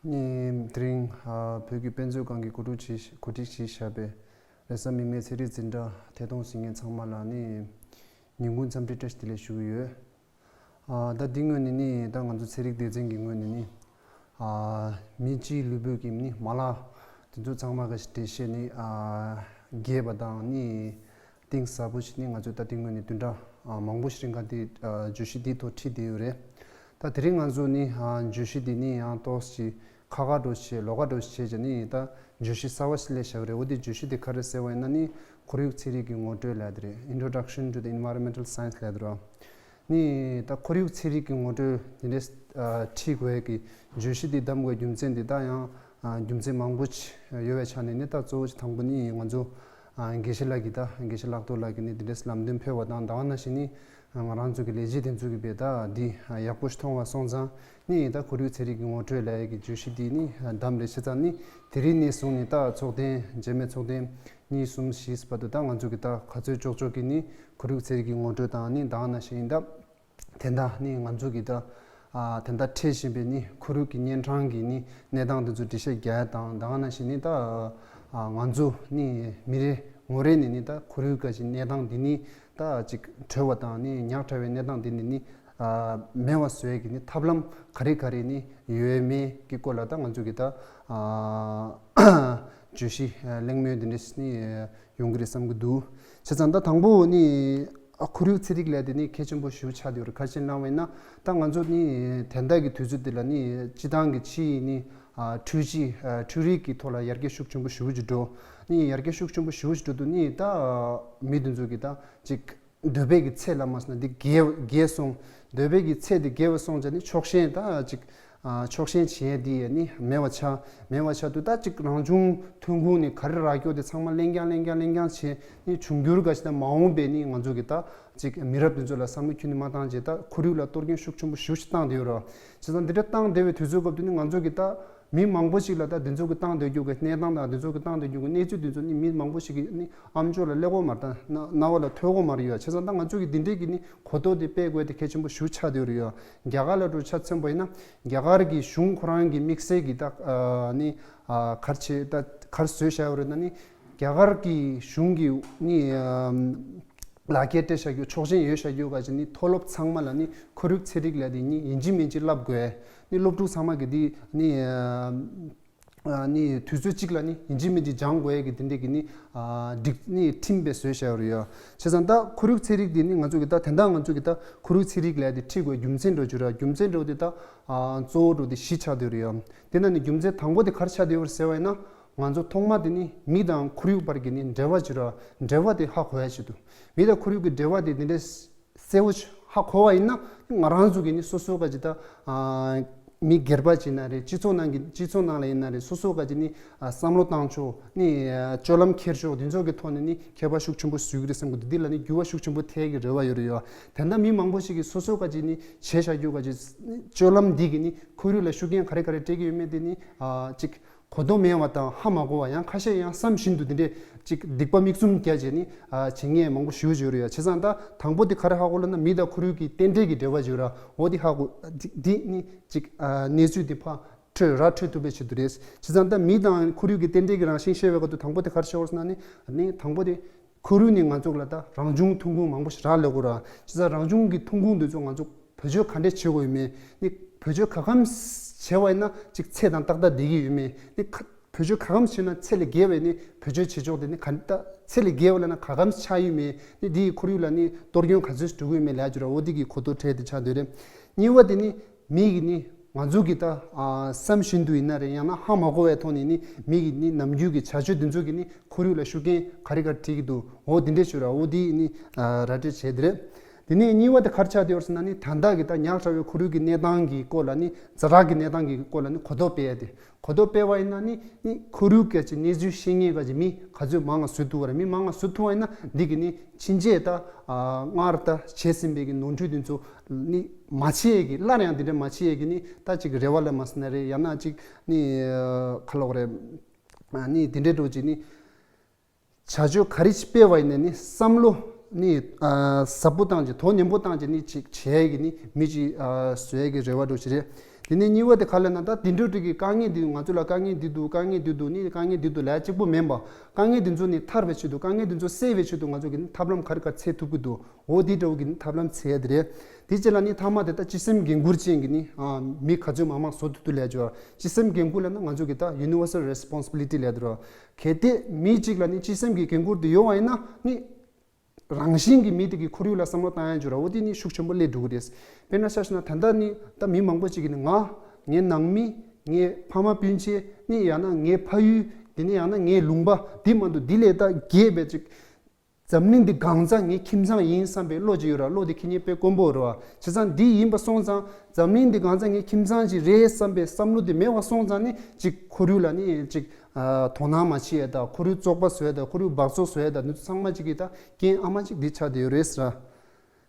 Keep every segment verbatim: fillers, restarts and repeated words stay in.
ནི་དེ་རིང་ཨ་བོད་ཀྱི་དཔེ་མཛོད་ཁང་གི་གོ་སྒྲིག་བྱས་གོ་སྒྲིག་བྱས་བཞག་པའི་རེས་གཟའ་མིག་དམར་ཚན་རིག་འཛིན་གྲྭ་ཐད་གཏོང་གཟིགས་མཁན་ཚང་མ་ལ་ནི་ཉིན་གུང་འཚམས་འདྲི་བཀྲ་ཤིས་བདེ་ལེགས་ཞུ་གི་ཡོད། ཨ་ད་འདི་སྔོན་ནས་ནི་ད་ང་ཚོ་ཚན་རིག་སྡེ་ཚན་གྱི་ངོས་ནས་ནི་ཨ་མི་སྤྱིའི་ལུས་པོའི་གི་ནི་མ་ལག་དེ་ཚོ་ཚང་མ་གི་འགྲེལ་བཤད་ནི་ཨ་རྒྱས་པ་དང་ནི་གཏིང་ཟབ་པོ་ཞིག་ནི་ང་ཚོས་ད་ལྟའི་ངོས་ནས་བདུན་ཕྲག་ཨ་མང་པོ་ཞིག་རིང་ག་འདི་ཨ་བརྗོད་གཞི་འདིའི་ཐོག་ཁྲིད་བསྡད་ཡོད་རེད། ད་དེ་རིང་ང་ཚོ་ནི་ཨ་བརྗོད་གཞི་འདི་ནི་ཡང་ཏོག་ཙམ་ཁ་ཁ་འགྲོ་བྱས་ལོགས་ཀ་འགྲོ་བྱས་བྱས་ནི་ད་བརྗོད་གཞི་གསར་བ་ཞིག་སླེབས་བཞག་པ་རེད། འོ་དེ་བརྗོད་གཞི་དེ་ག་རེ་ཟེར་བ་ཡིན་ན་ནི་ཁོར་ཡུག་ཚན་རིག་གི་ངོ་སྤྲོད་ལབ་ཡ་དེ་རེད། Introduction to the Environmental Science ལབ་ཡ་དེ་རེད། ནི་ད་ཁོར་ཡུག་ཚན་རིག་གི་ངོ་སྤྲོད་དེ་འདྲས་ཨ་ཁྲིད་དགོས་ཀྱི་བརྗོད་གཞི་འདི་བདམས་དགོས་རྒྱུ་མཚན་འདི་ད་ཡང་ཨ་རྒྱུ་མཚན་མང་པོ་ཅིག་ཡོད་པའི་ཆ་ནས་ནི་ད་གཙོ་བོ་ཅིག་དང་པོ་ནི་ང་ཚོ་ཨ་དགེ་བཤེས་ལགས་ཀྱིས་ད་དགེ་བཤེས་ལགས་ཐོག་ལགས་ཀྱིས་ནི་དེ་འདྲས་ལམ་སྟོན་ཕེབས་པ་དང་ད་ག་ནང་བཞིན་ནི་ང་རང་ཚོ་གི་ལས་བྱེད་དེ་ཚོ་གིས་བས་ད་འདི་ཡག་པོ་ཞིག་མཐོང་བ་སོང་ཙང་ནི་ད་ཁོར་ཡུག་ཚན་རིག་གི་ངོ་སྤྲོད་ལབ་ཡ་གི་བརྗོད་གཞི་འདི་ནི་བདམས་རེད། བྱས་ཙང་ནི་དེ་རིང་ནས་བཟུང་ནས་ད་ཚོགས་ཐེངས་རྗེས་མའི་ཚོགས་ཐེངས་གཉིས་གསུམ་བཞི་བར་དུ་ད་ང་ཚོ་གི་ད་ག་ཚོད་ལྕོགས་ལྕོགས་ཀྱི་ནི་ཁོར་ཡུག་ཚན་རིག་གི་ངོ་སྤྲོད་དང་ནི་ད་ག་ནང་བཞིན་ད་དེ་འདྲ་ནི་ང་ཚོ་གི་ད་ཨ་དེ་འདྲ་འཕྲད་བཞིན་པའི་ནི་ཁོར་ཡུག་གི་གཉན་འཕྲང་གི་ནི་གནས་སྟངས་དེ་ཚོ་འགྲེལ་བཤད་རྒྱག་ཡ་དང་ད་ག་ནང་བཞིན་ནི་ད་ཨ་ང་ཚོ་ནི་མི་རེ་ངོ་རེ་ནས་ནི་ད་ཁོར་ཡུག་ག་ཅིག་གནས་སྟངས་འདི་ནི་ད་ཅིག་བྲོས་པ་དང་ནི་ཉག་ཕྲ་བའི་གནས་སྟངས་འདི་ནི་ནི་ཨ་མེད་པ་བཟོ་ཡས་ཀྱི་ནི་ཐབས་ལམ་ག་རེ་ག་རེ་ནི་ཡོད་མེད་ཀྱི་སྐོར་ལ་ད་ང་ཚོ་གི་ད་ཨ་བརྗོད་གཞི་ཨ་གླེང་མོལ་འདི་འདྲ་ཞིག་ནི་ཡོང་གི་རེད་བསམ་གྱི་འདུག་བྱས་ཙང་ད་དང་པོ་ནི་ཨ་ཁོར་ཡུག་ཚན་རིག་ལབ་དེ་ནི་གལ་ཆེན་པོ་ཞེ་པོ་ཆགས་བསྡད་ཡོད་རེད། ག་རེ་བྱས་ནས་ལབ་པ་ཡིན་ན་ད་ང་ཚོ་ནི་དེ་འདྲ་གི་དུས་ཚོད་འདི་ལ་ནི་སྤྱི་བཏང་གི་ཕྱི་ཡི་ནི་ཨ་འཕྲུལ་ཆས་ཨ་འཕྲུལ་རིག་གི་ཐོག་ལ་ཡར་རྒྱས་ཤུགས་ཆེན་པོ་ཞེ་པོ་ཅིག་འགྲོ། ནི་ཡར་རྒྱས་ཤུགས་ཆེན་པོ་ཞེ་པོ་ཅིག་འགྲོ་དུས་ནི་ད་མི་དེ་ཚོ་གི་ད་ཅིག་འདོད་པའི་གི་ཚད་ལ་མ་སོང་ན་འདི་རྒྱས་རྒྱས་སོང་། འདོད་པའི་གི་ཚད་འདི་རྒྱས་པ་སོང་ཙང་ནི་ཕྱོགས་ཞེན་ད་ཅིག་ཨ་ཕྱོགས་ཞེན་བྱེད་ཡས་འདི་ཡས་ནི་མེད་པ་ཆགས། མེད་པ་ཆགས་དུས་ད་ཅིག་རང་བྱུང་ཐོན་ཁུངས་ནི་ག་རེ་རག་རྒྱུ་དེ་ཚང་མ་ལེན་རྐྱང་ལེན་རྐྱང་ལེན་རྐྱང་བྱས་ནི་འབྱུང་འགྱུར་ག་ཞིག་ད་མ་འོངས་པའི་ནི་ང་ཚོ་གི་ད་ཅིག་མི་རབས་དེ་ཚོ་ལ་བསམ་བློ་ཁྱོན་ནས་མ་བཏང་བྱས་ད་ཁོར་ཡུག་ལ་གཏོར་སྐྱོན་ཤུགས་ཆེན་པོ་ཞེ་པོ་ཞིག་བཏང་བསྡད་ཡོད་རེད། བྱས་ཙང་འདི་འདྲ་བཏང་བསྡད་པའི་དུས་ཚོད་སྐབས་དེ་ནི་ང་ཚོ་གི་ད་མི་མང་པོ་ཞིག་ལ་ད་འདི་ཚོ་གི་བཏང་སྡོད་རྒྱུ་གི་གནས་སྟངས་དང་འདི་ཚོ་གི་བཏང་སྡོད་རྒྱུ་གི་གནས་ཚུལ་འདི་ཚོ་ནི་མི་མང་པོ་ཞིག་གི་ནི་ཨམ་ཅོག་ལ་སླེབས་ཀྱི་མ་རེད། ད་རྣ་རྣ་བ་ལ་ཐོས་ཀྱི་མ་རེད་ཡ། བྱས་ཙང་ད་ང་ཚོ་གི་འདི་འདྲའི་གི་ནི་གོ་རྟོགས་དེ་སྤེལ་དགོས་དེ་གལ་ཆེན་པོ་ཞེ་པོ་ཆགས་བསྡད་ཡོད་རེད་ཡ། རྒྱ་གར་ལ་འགྲོ་ཆ་མཚོན་པ་ཡིན་ན་རྒྱ་གར་གི་གཞུང་ཁོ་རང་གི་དམིགས་བསལ་གི་ད་ཨ་ནི་ཨ་ག་རེ་བྱས་ད་ག་རེ་བཟོས་བཞག་ཡོད་རེད་ན་ནི་རྒྱ་གར་གི་གཞུང་གི་ནི་ཨ་ལག་ཁྱེར་སྤྲད་བཞག་རྒྱུ་ཆོག་མཆན་ཡོད་བཞག་རྒྱུ་ག་ཅིག་ནི་མཐོ་སློབ་ཚང་མ་ལ་ནི་ཁོར་ཡུག་ཚན་རིག་ལབ་དེ་ནི་ཡིན་གཅིག་མིན་གཅིག་བསླབ་དགོས། ནི་སློབ་ཕྲུག་ཚང་མ་གི་དེ་ནི་ཨ་ནི་དུས་ཚོད་གཅིག་ལ་ནི་ཡིན་གཅིག་མིན་གཅིག་སྦྱང་དགོས་ཀྱི་དེ་འདྲས་ཀྱི་ནི་ཨ་སྒྲིག་ནི་ཁྲིམས་དཔེ་བཟོས་བཞག་ཡོད་རེད་ཡ། བྱས་ཙང་ད་ཁོར་ཡུག་ཚན་རིག་དེ་ནི་ང་ཚོ་གི་ད་དེ་འདྲ་ང་ཚོ་གི་ད་ཁོར་ཡུག་ཚན་རིག་ལབ་དེ་ཁྲིད་དགོས་རྒྱུ་མཚན་འགྲོ་རྒྱུ་ར་རྒྱུ་མཚན་འགྲོ་དེ་ད་ཨ་གཙོ་བོ་འགྲོ་དེ་བཞི་ཆགས་བསྡད་ཡོད་རེད་ཡ། དེ་ན་ནི་རྒྱུ་མཚན་དང་པོ་དེ་ག་རེ་ཆགས་བསྡད་ཡོད་རེད་ཟེར་བ་ཡིན་ན། ང་ཚོ་ཐོག་མ་དེ་ནི་མི་དང་ཁོར་ཡུག་བར་གྱི་ནི་འབྲེལ་བ་ཅིག་ར་འབྲེལ་བ་དེ་ཧ་གོ་ཡ་ཆེད་དུ། མི་དང་ཁོར་ཡུག་གི་འབྲེལ་བ་དེ་འདི་འདྲའི་གསལ་བོ་ཞིག་ཧ་གོ་བ་ཡིན་ན་ང་རང་ཚོ་གི་ནི་སོ་སོ་ག་ཅིག་ད་ཨ་མི་སྒེར་པ་ཅིག་ན་རེད། སྤྱི་ཚོགས་ནང་གི་སྤྱི་ཚོགས་ནང་ལ་ཡིན་ན་རེད། སོ་སོ་ག་ཅིག་ནི་ཨ་བསམ་བློ་བཏང་ཕྱོགས་ནི་ཨ་སྤྱོད་ལམ་འཁྱེར་ཕྱོགས་དེ་ཚོ་གི་ཐོག་ནས་ནི་ཁྱད་པར་ཤུགས་ཆེན་པོ་བཟོ་གི་རེད་བསམ་གི་འདུག་འདི་ལ་ནི་འགྱུར་བ་ཤུགས་ཆེན་པོ་ཐེབས་ཀྱི་རེ་བ་ཡོད་རེད་ཡ། དེ་འདྲ་མི་མང་པོ་ཞིག་གིས་སོ་སོ་ག་ཅིག་ནི་བྱས་བཞག་རྒྱུ་ག་ཅིག་སྤྱོད་ལམ་འདི་གི་ནི་ཁོར་ཡུག་ལ་ཤུགས་རྐྱེན་ག་རེ་ག་རེ་སྤྲད་ཀྱི་ཡོད་མེད་དེ་ནི་ཨ་ཅིག་གོ་རྟོགས་མེད་པ་དང་ཧ་མ་གོ་བ། ཡང་ཁ་ཤས་ཡང་བསམ་བཞིན་དུ་དེ་འདྲས་ཅིག་སྡིག་པ་མིག་བཙུམ་རྒྱག་བྱས་ནི་ཨ་བྱེད་མཁན་མང་པོ་ཞེ་པོ་ཅིག་ཡོད་རེད་ཡ། བྱས་ཙང་ད་དང་པོ་དེ་ག་རེ་ཧ་གོ་ལབ་ན་མི་དང་ཁོར་ཡུག་གི་རྟེན་འབྲེལ་གྱི་འབྲེལ་བ་ཅིག་ཡོད་ར། འོ་དེ་ཧ་གོ་འདི་འདི་ནི་ཅིག་ཨ་གནས་ཚུལ་དེ་ཕར་འཕྲོད་ར་འཕྲོད་ཐུབ་པའི་ཆེད་དུ་རེད། བྱས་ཙང་ད་མི་དང་ཁོར་ཡུག་གི་རྟེན་འབྲེལ་གྱི་རང་བཞིན་ཤེས་པའི་སྐབས་དུ་དང་པོ་དེ་ག་རེ་ཤེས་དགོས་ཟེར་ན་ནི་ནི་དང་པོ་དེ་ཁོར་ཡུག་ནི་ང་ཚོ་ལ་ད་རང་བྱུང་ཐོན་ཁུངས་མང་པོ་ཞིག་རག་ལས་དགོས་ར། བྱས་ཙང་རང་བྱུང་གི་ཐོན་ཁུངས་འདི་ཚོ་ང་ཚོ་བེད་སྤྱོད་ག་འདྲས་བྱེད་དགོས་ཡོད་མེད་ནི་བེད་སྤྱོད་ག་གམ་བྱས་པ་ཡིན་ན་ཅིག་ཚད་དང་ཏག་ཏག་བསྡད་ཀྱི་ཡོད་མེད་ནི་ཁ་བེད་སྤྱོད་ག་གམ་བྱས་ན་ཚད་ལས་བརྒལ་བའི་ནི་བེད་སྤྱོད་བྱེད་ཕྱོགས་དེ་ནི་ག་ད་ཚད་ལས་བརྒལ་བ་ལབ་ན་ག་གམ་ཆགས་ཡོད་མེད་ནི་འདིའི་ཁོར་ཡུག་ལ་ནི་གཏོར་སྐྱོན་ག་ཚོད་འགྲོ་གི་ཡོད་མེད་ལབ་ཀྱི་ར། འོ་འདི་གི་གོ་རྟོགས་འཕྲད་དེ་ཆགས་སྡོད་རེད། གཉིས་པ་དེ་ནི་མི་གི་ནི་ང་ཚོ་གི་ད་ཨ་བསམ་བཞིན་དུ་ཡིན་ན་རེད། ཡང་ན་ཧ་མ་གོ་བའི་ཐོག་ནས་ནི་མི་གི་ནི་ནམ་རྒྱུན་གྱི་བྱ་སྤྱོད་འདི་ཚོ་གི་ནི་ཁོར་ཡུག་ལ་ཤུགས་རྐྱེན་ག་རེ་ག་རེ་འཕྲད་ཀྱི་འདུག་འོ་འདི་འདྲས་ཞུ་ར། འོ་འདི་ནི་ཨ་ར་སྤྲོད་བྱས་དེ་རེད། དེ་ནས་གཉིས་པ་དེ་ག་རེ་ཆགས་བསྡད་ཡོད་ཟེར་ན་ནི་ད་ལྟ་གི་ད་ཉག་ཕྲ་བའི་ཁོར་ཡུག་གི་གནས་སྟངས་ཀྱི་སྐོར་ལ་ནི་ཛ་དྲག་གི་གནས་སྟངས་ཀྱི་སྐོར་ལ་ནི་གོ་རྟོགས་སྤེལ་ཡ་དེ། གོ་རྟོགས་སྤེལ་བ་ཡིན་ན་ནི་ནི་ཁོར་ཡུག་གི་ཅིག་གནས་ཚུལ་ཤེས་མཁན་ག་ཅིག་མི་ག་ཚོད་མང་ང་བཟོ་ཐུབ་པ་རེད། མི་མང་ང་བཟོ་ཐུབ་པ་ཡིན་ན་འདི་གི་ནི་ཕྱིན་ཆད་ད་ཨ་སྔར་ད་བྱས་ཟིན་པའི་གི་ནོར་འཁྲུལ་དེ་ཚོ་ནི་མ་བྱེད་ཡས་ཀྱི་སླར་ཡང་འདི་འདྲ་མ་བྱེད་ཡས་ཀྱི་ནི་ད་ཅིག་རེ་བ་ལ་མ་ཟེར་ན་རེད། ཡང་ན་ཅིག་ནི་ཨ་ག་ལབ་དགོས་རེད། ཨ་ནི་འདི་འདྲའི་འགྲོ་ཅིག་ནི་བྱ་སྤྱོད་ག་རེ་ཞིག་སྤེལ་བ་ཡིན་ན་ནི་བསམ་བློ་ནི་ཨ་ཟབ་པོ་བཏང་ཅིག་དོ་མཉམ་པོ་བཏང་ཅིག་ནི་ཅིག་བྱེད་ཡས་ཀྱི་ནི་མི་ཅིག་ཨ་བཟོ་ཡས་ཀྱི་རེ་བ་འགྲོ་ཅིག་རེད། དེ་ནས་གཉིས་པ་དེ་ག་ལབ་ན། ད་དེ་འདྲ་འདྲ་གི་དཀའ་ངལ་འདི་ང་ཚོ་ལ་དཀའ་ངལ་འདི་འདུག་དཀའ་ངལ་འདི་འདུག་ནི་དཀའ་ངལ་འདི་འདུག་ལབ་གཅིག་པོ་མིན་པ། དཀའ་ངལ་འདི་ཚོ་ནས་ཐར་བའི་ཆེད་དུ། དཀའ་ངལ་འདི་ཚོ་སེལ་བའི་ཆེད་དུ་ང་ཚོ་གི་ནི་ཐབས་ལམ་ག་རེ་ག་རེ་འཚོལ་ཐུབ་ཀྱི་འདུག་འོ་དེ་འདྲ་བོ་གི་ནི་ཐབས་ལམ་འཚོལ་ཡ་དེ་རེད། དེ་རྗེས་ལ་ནི་མཐའ་མ་དེ་ད་སྤྱི་སེམས་འགན་འཁུར་ཅན་གྱི་ནི་ཨ་མི་ག་ཚོད་མང་མང་བཟོ་ཐུབ་ཐུབ་ལབ་ཡ་ཅིག་ཡོད་རེད། སྤྱི་སེམས་འགན་འཁུར་ལབ་ན་ང་ཚོ་གི་ད་universal responsibility ལབ་ཡ་དེ་རེད། གལ་ཏེ་མི་གཅིག་ལ་ནི་སྤྱི་སེམས་ཀྱི་འགན་འཁུར་དེ་ཡོད་པ་ཡིན་ན་ནི། རང་བཞིན་གྱིས་མི་དེ་གི་ཁོར་ཡུག་ལ་བསམ་བློ་བཏང་ཡ་ཅིག་ཡོད་རེད། འོ་དེ་ནི་ཤུགས་ཆེན་པོ་སླེབས་འགྲོ་གི་རེད། དཔེར་ན་ཆ་བཞག་ན་ད་ལྟ་ནི་ད་མི་མང་པོ་ཅིག་གིས་ནི་ང་། ངའི་ནང་མི། ངའི་ཕ་མ་སྤུན་མཆེད་ནི། ཡང་ན་ངའི་ཕ་ཡུལ། དེ་ནས་ཡང་ན་ངའི་ལུང་པ། འདི་མ་གཏོགས་འདི་ལས་ད་རྒྱས་པའི་ཅིག་འཛམ་གླིང་འདི་གང་ཚང་ངའི་ཁྱིམ་ཚང་ཡིན་བསམ་པའི་བློ་ཅིག་ཡོད་རེད། བློ་དེ་ཁྱེད་གཉིས་དཔེ་དཀོན་པོ་རེད་བ། བྱས་ཙང་འདི་ཡིན་པ་སོང་ཙང་འཛམ་གླིང་འདི་གང་ཚང་ངའི་ཁྱིམ་ཚང་ཅིག་རེད་བསམ་པའི་བསམ་བློ་དེ་མེད་པ་སོང་ཙང་ནི་ཅིག་ཁོར་ཡུག་ལ་ནི་ཅིག་ཨ་དོ་སྣང་མ་བྱེད་ཡ་དང་། ཁོར་ཡུག་བཙོག་པ་བཟོ་ཡ་དང་། ཁོར་ཡུག་འབག་བཙོག་བཟོ་ཡ་དང་། འདི་ཚོ་ཚང་མ་ཅིག་གི་ད་རྐྱེན་ཨ་མ་ཅིག་འདི་ཆགས་བསྡད་ཡོད་རེད་ཟེར།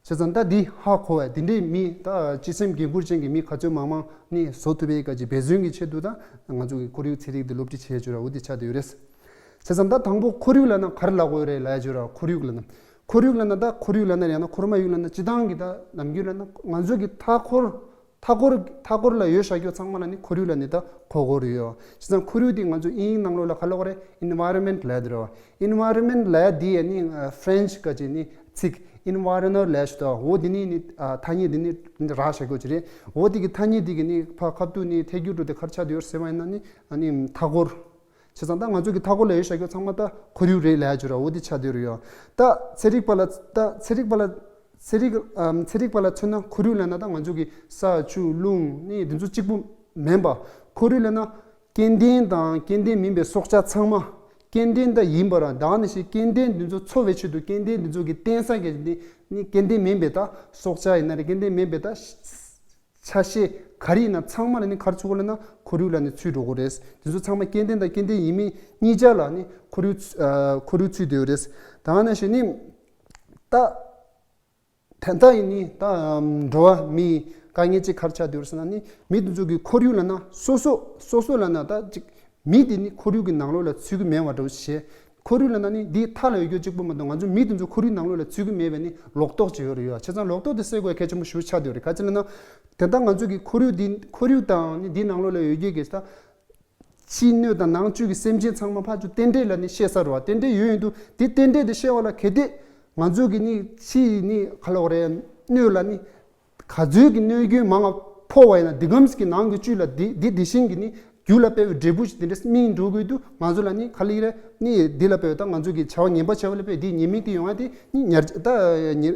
བྱས་ཙང་ད་འདི་ཧ་གོ་བས། འདི་འདྲའི་མི་ད་སྤྱི་སེམས་འགན་འཁུར་ཅན་གྱི་མི་ག་ཚོད་མང་མང་ནི་བཟོ་ཐུབ་པའི་ག་ཅིག་འབད་བརྩོན་གྱི་ཆེད་དུ་ད་ང་ཚོ་གི་ཁོར་ཡུག་ཚན་རིག་འདི་སློབ་ཁྲིད་བྱེད་ཡ་ཅིག་ཡོད་རེད་བ། འོ་འདི་ཆགས་བསྡད་ཡོད་རེད། བྱས་ཙང་ད་དང་པོ་ཁོར་ཡུག་ལབ་ན་ག་རེ་ལབ་དགོས་རེད་ལབ་ཡ་ཅིག་ཡོད་རེད་བ། ཁོར་ཡུག་ལབ་ན། ཁོར་ཡུག་ལབ་ན་ད་ཁོར་ཡུག་ལབ་ན། ཡང་ན་ཁོར་མ་ཡུག་ལབ་ན། སྤྱིར་བཏང་གི་ད་ནམ་རྒྱུན་ལབ་ན་ང་ཚོ་གི་མཐའ་འཁོར། མཐའ་འཁོར། མཐའ་འཁོར་ལ་ཡོད་བཞག་རྒྱུ་ཚང་མ་ལ་ནི་ཁོར་ཡུག་ལབ་ནི་ད་གོ་གོ་རེད་ཡོད། བྱས་ཙང་ཁོར་ཡུག་དེ་ང་ཚོ་དབྱིན་ཡིག་ནང་ལོགས་ལ་ག་ལབ་དགོས་རེད། environment ལབ་ཡ་དེ་རེད་བ། environment ལབ་ཡ་དེ་ཡ་ནི་ཨ་French ག་ཅིག་ནི་ཚིག་environnement ལབ་ཡ་ཞིག་འདུག་འོ་དེ་ནི་ནི་ཨ་ཐ་སྙད་དེ་ནི་རག་བཞག་རྒྱུ་ཅིག་རེད། འོ་དེ་གི་ཐ་སྙད་དེ་གི་ནི་ཕར་ཁ་ཐུག་ནི་ཐད་སྒྱུར་འགྲོ་དེ་ག་རེ་ཆགས་བསྡད་ཡོད་ཟེར་བ་ཡིན་ན་ནི་ཨ་ནི་མཐའ་འཁོར། བྱས་ཙང་ད་ང་ཚོ་གི་མཐའ་འཁོར་ལ་ཡོད་བཞག་རྒྱུ་ཚང་མ་ད་ཁོར་ཡུག་རེད་ལབ་ཡ་ཅིག་ཡོད་རེད་བ། འོ་དེ་ཆགས་བསྡད་ཡོད་རེད་ཡོད། ད་ཚན་རིག་པ་ལ། ད་ཚན་རིག་པ་ལ། ཚན་རིག་ཨམ་ཚན་རིག་པ་ལ་མཚོན་ན་ཁོར་ཡུག་ལབ་ན་ད་ང་ཚོ་གི་ས་ཆུ་རླུང་ནི་འདི་ཚོ་གཅིག་པུ་མིན་པ། ཁོར་ཡུག་ལབ་ན་སྐྱེ་ལྡན་དང་སྐྱེ་ལྡན་མིན་པའི་སྲོག་ཆགས་ཚང་མ། སྐྱེ་ལྡན་ད་ཡིན་པ་རང་དང་ནི་ཞིག་སྐྱེ་ལྡན་འདི་ཚོ་འཚོ་བའི་ཆེད་དུ། སྐྱེ་ལྡན་འདི་ཚོ་གི་བརྟེན་ས་གི་ནི་ནི་སྐྱེ་ལྡན་མིན་པའི་ད་སྲོག་ཆགས་ཡིན་ན་རེད། སྐྱེ་ལྡན་མིན་པའི་ད་ཆ་ཤས་ག་རེ་ཡིན་ན་ཚང་མ་ལ་ནི་ག་རེ་ཚུད་དགོས་ལབ་ན་ཁོར་ཡུག་ལ་ནི་ཚུད་འགྲོ་གི་རེད། འདི་ཚོ་ཚང་མ་སྐྱེ་ལྡན་དང་སྐྱེ་ལྡན་ཡིན་མིན་གཉིས་ཆ་ལ་ནི་ཁོར་ཡུག་ཚུད། ཨ་ཁོར་ཡུག་ཚུད་བསྡད་ཡོད་རེད། དང་ནི་ཞིག་ནི་ད། ད་ལྟ་ཡིན་ནི་ད་འགྲོ་བ་མི་དཀའ་ངལ་ཅིག་ག་རེ་ཆགས་བསྡད་ཡོད་རེད་ཟེར་ན་ནི། མི་དེ་ཚོ་གི་ཁོར་ཡུག་ལབ་ན་སོ་སོ། སོ་སོ་ལབ་ན་ད་ཅིག་མི་དེ་ནི་ཁོར་ཡུག་གི་ནང་ལོགས་ལ་ཚུད་ཀྱི་མེད་པ་འདྲ་བོ་ཞིག་ཁོར་ཡུག་ལབ་ན་ནི་འདིའི་མཐའ་ལ་ཡོད་རྒྱུ་གཅིག་པུ་མ་གཏོགས་ང་ཚོ་མི་དེ་ཚོ་ཁོར་ཡུག་ནང་ལོགས་ལ་ཚུད་ཀྱི་མེད་པའི་ནི་ལོག་རྟོག་ཅིག་ཡོད་རེད་ཡོད། བྱས་ཙང་ལོག་རྟོག་དེ་སེལ་དགོས་གལ་ཆེན་པོ་ཞེ་པོ་ཆགས་བསྡད་ཡོད་རེད། ག་ཅི་ལབ་ན། དེ་ལྟར་ང་ཚོ་གི་ཁོར་ཡུག་འདི། ཁོར་ཡུག་དང་ནི་འདིའི་ནང་ལོགས་ལ་ཡོད་རྒྱུ་གི་ད་ཕྱིའི་སྣོད་དང་ནང་བཅུད་ཀྱི་སེམས་ཅན་ཚང་མ་ཕར་ཚུར་རྟེན་འབྲེལ་ལ་ནི་བཤད་ས་རེད་བ། རྟེན་འབྲེལ་ཡོད་ཡོད་དུས་དེ་རྟེན་འབྲེལ་དེ་བཤད་པ་ལ་གལ་ཏེ་ང་ཚོ་གི་ནི་ཕྱིའི་ནི་ག་ལབ་དགོས་རེད། སྣོད་ལ་ནི་ག་ཚོད་ཀྱི་གནོད་སྐྱོན་མང་བ་ཕོག་པ་ཡིན་ན། འདི་གམ་གྱི་ནང་གི་བཅུད་ལ་འདི་འདི་དེ་བཞིན་གྱི་ནི་རྒྱུ་ལ་དཔག་པའི་འབྲས་བུ་ཞིག་དེ་འདྲ་སྨིན་འགྲོ་དགོས་དུས། ང་ཚོ་ལ་ནི་ག་ལབ་ཀྱི་རེད། ནི་འདི་ལ་དཔག་པའི་ད་ང་ཚོ་གི་བྱ་བ་ངན་པ་བྱས་པ་ལ་དཔག་པའི་འདི་ཉེས་དམིགས་དེ་ཡོང་བ་དེ་ནི་ཉར་ད་ཉེ་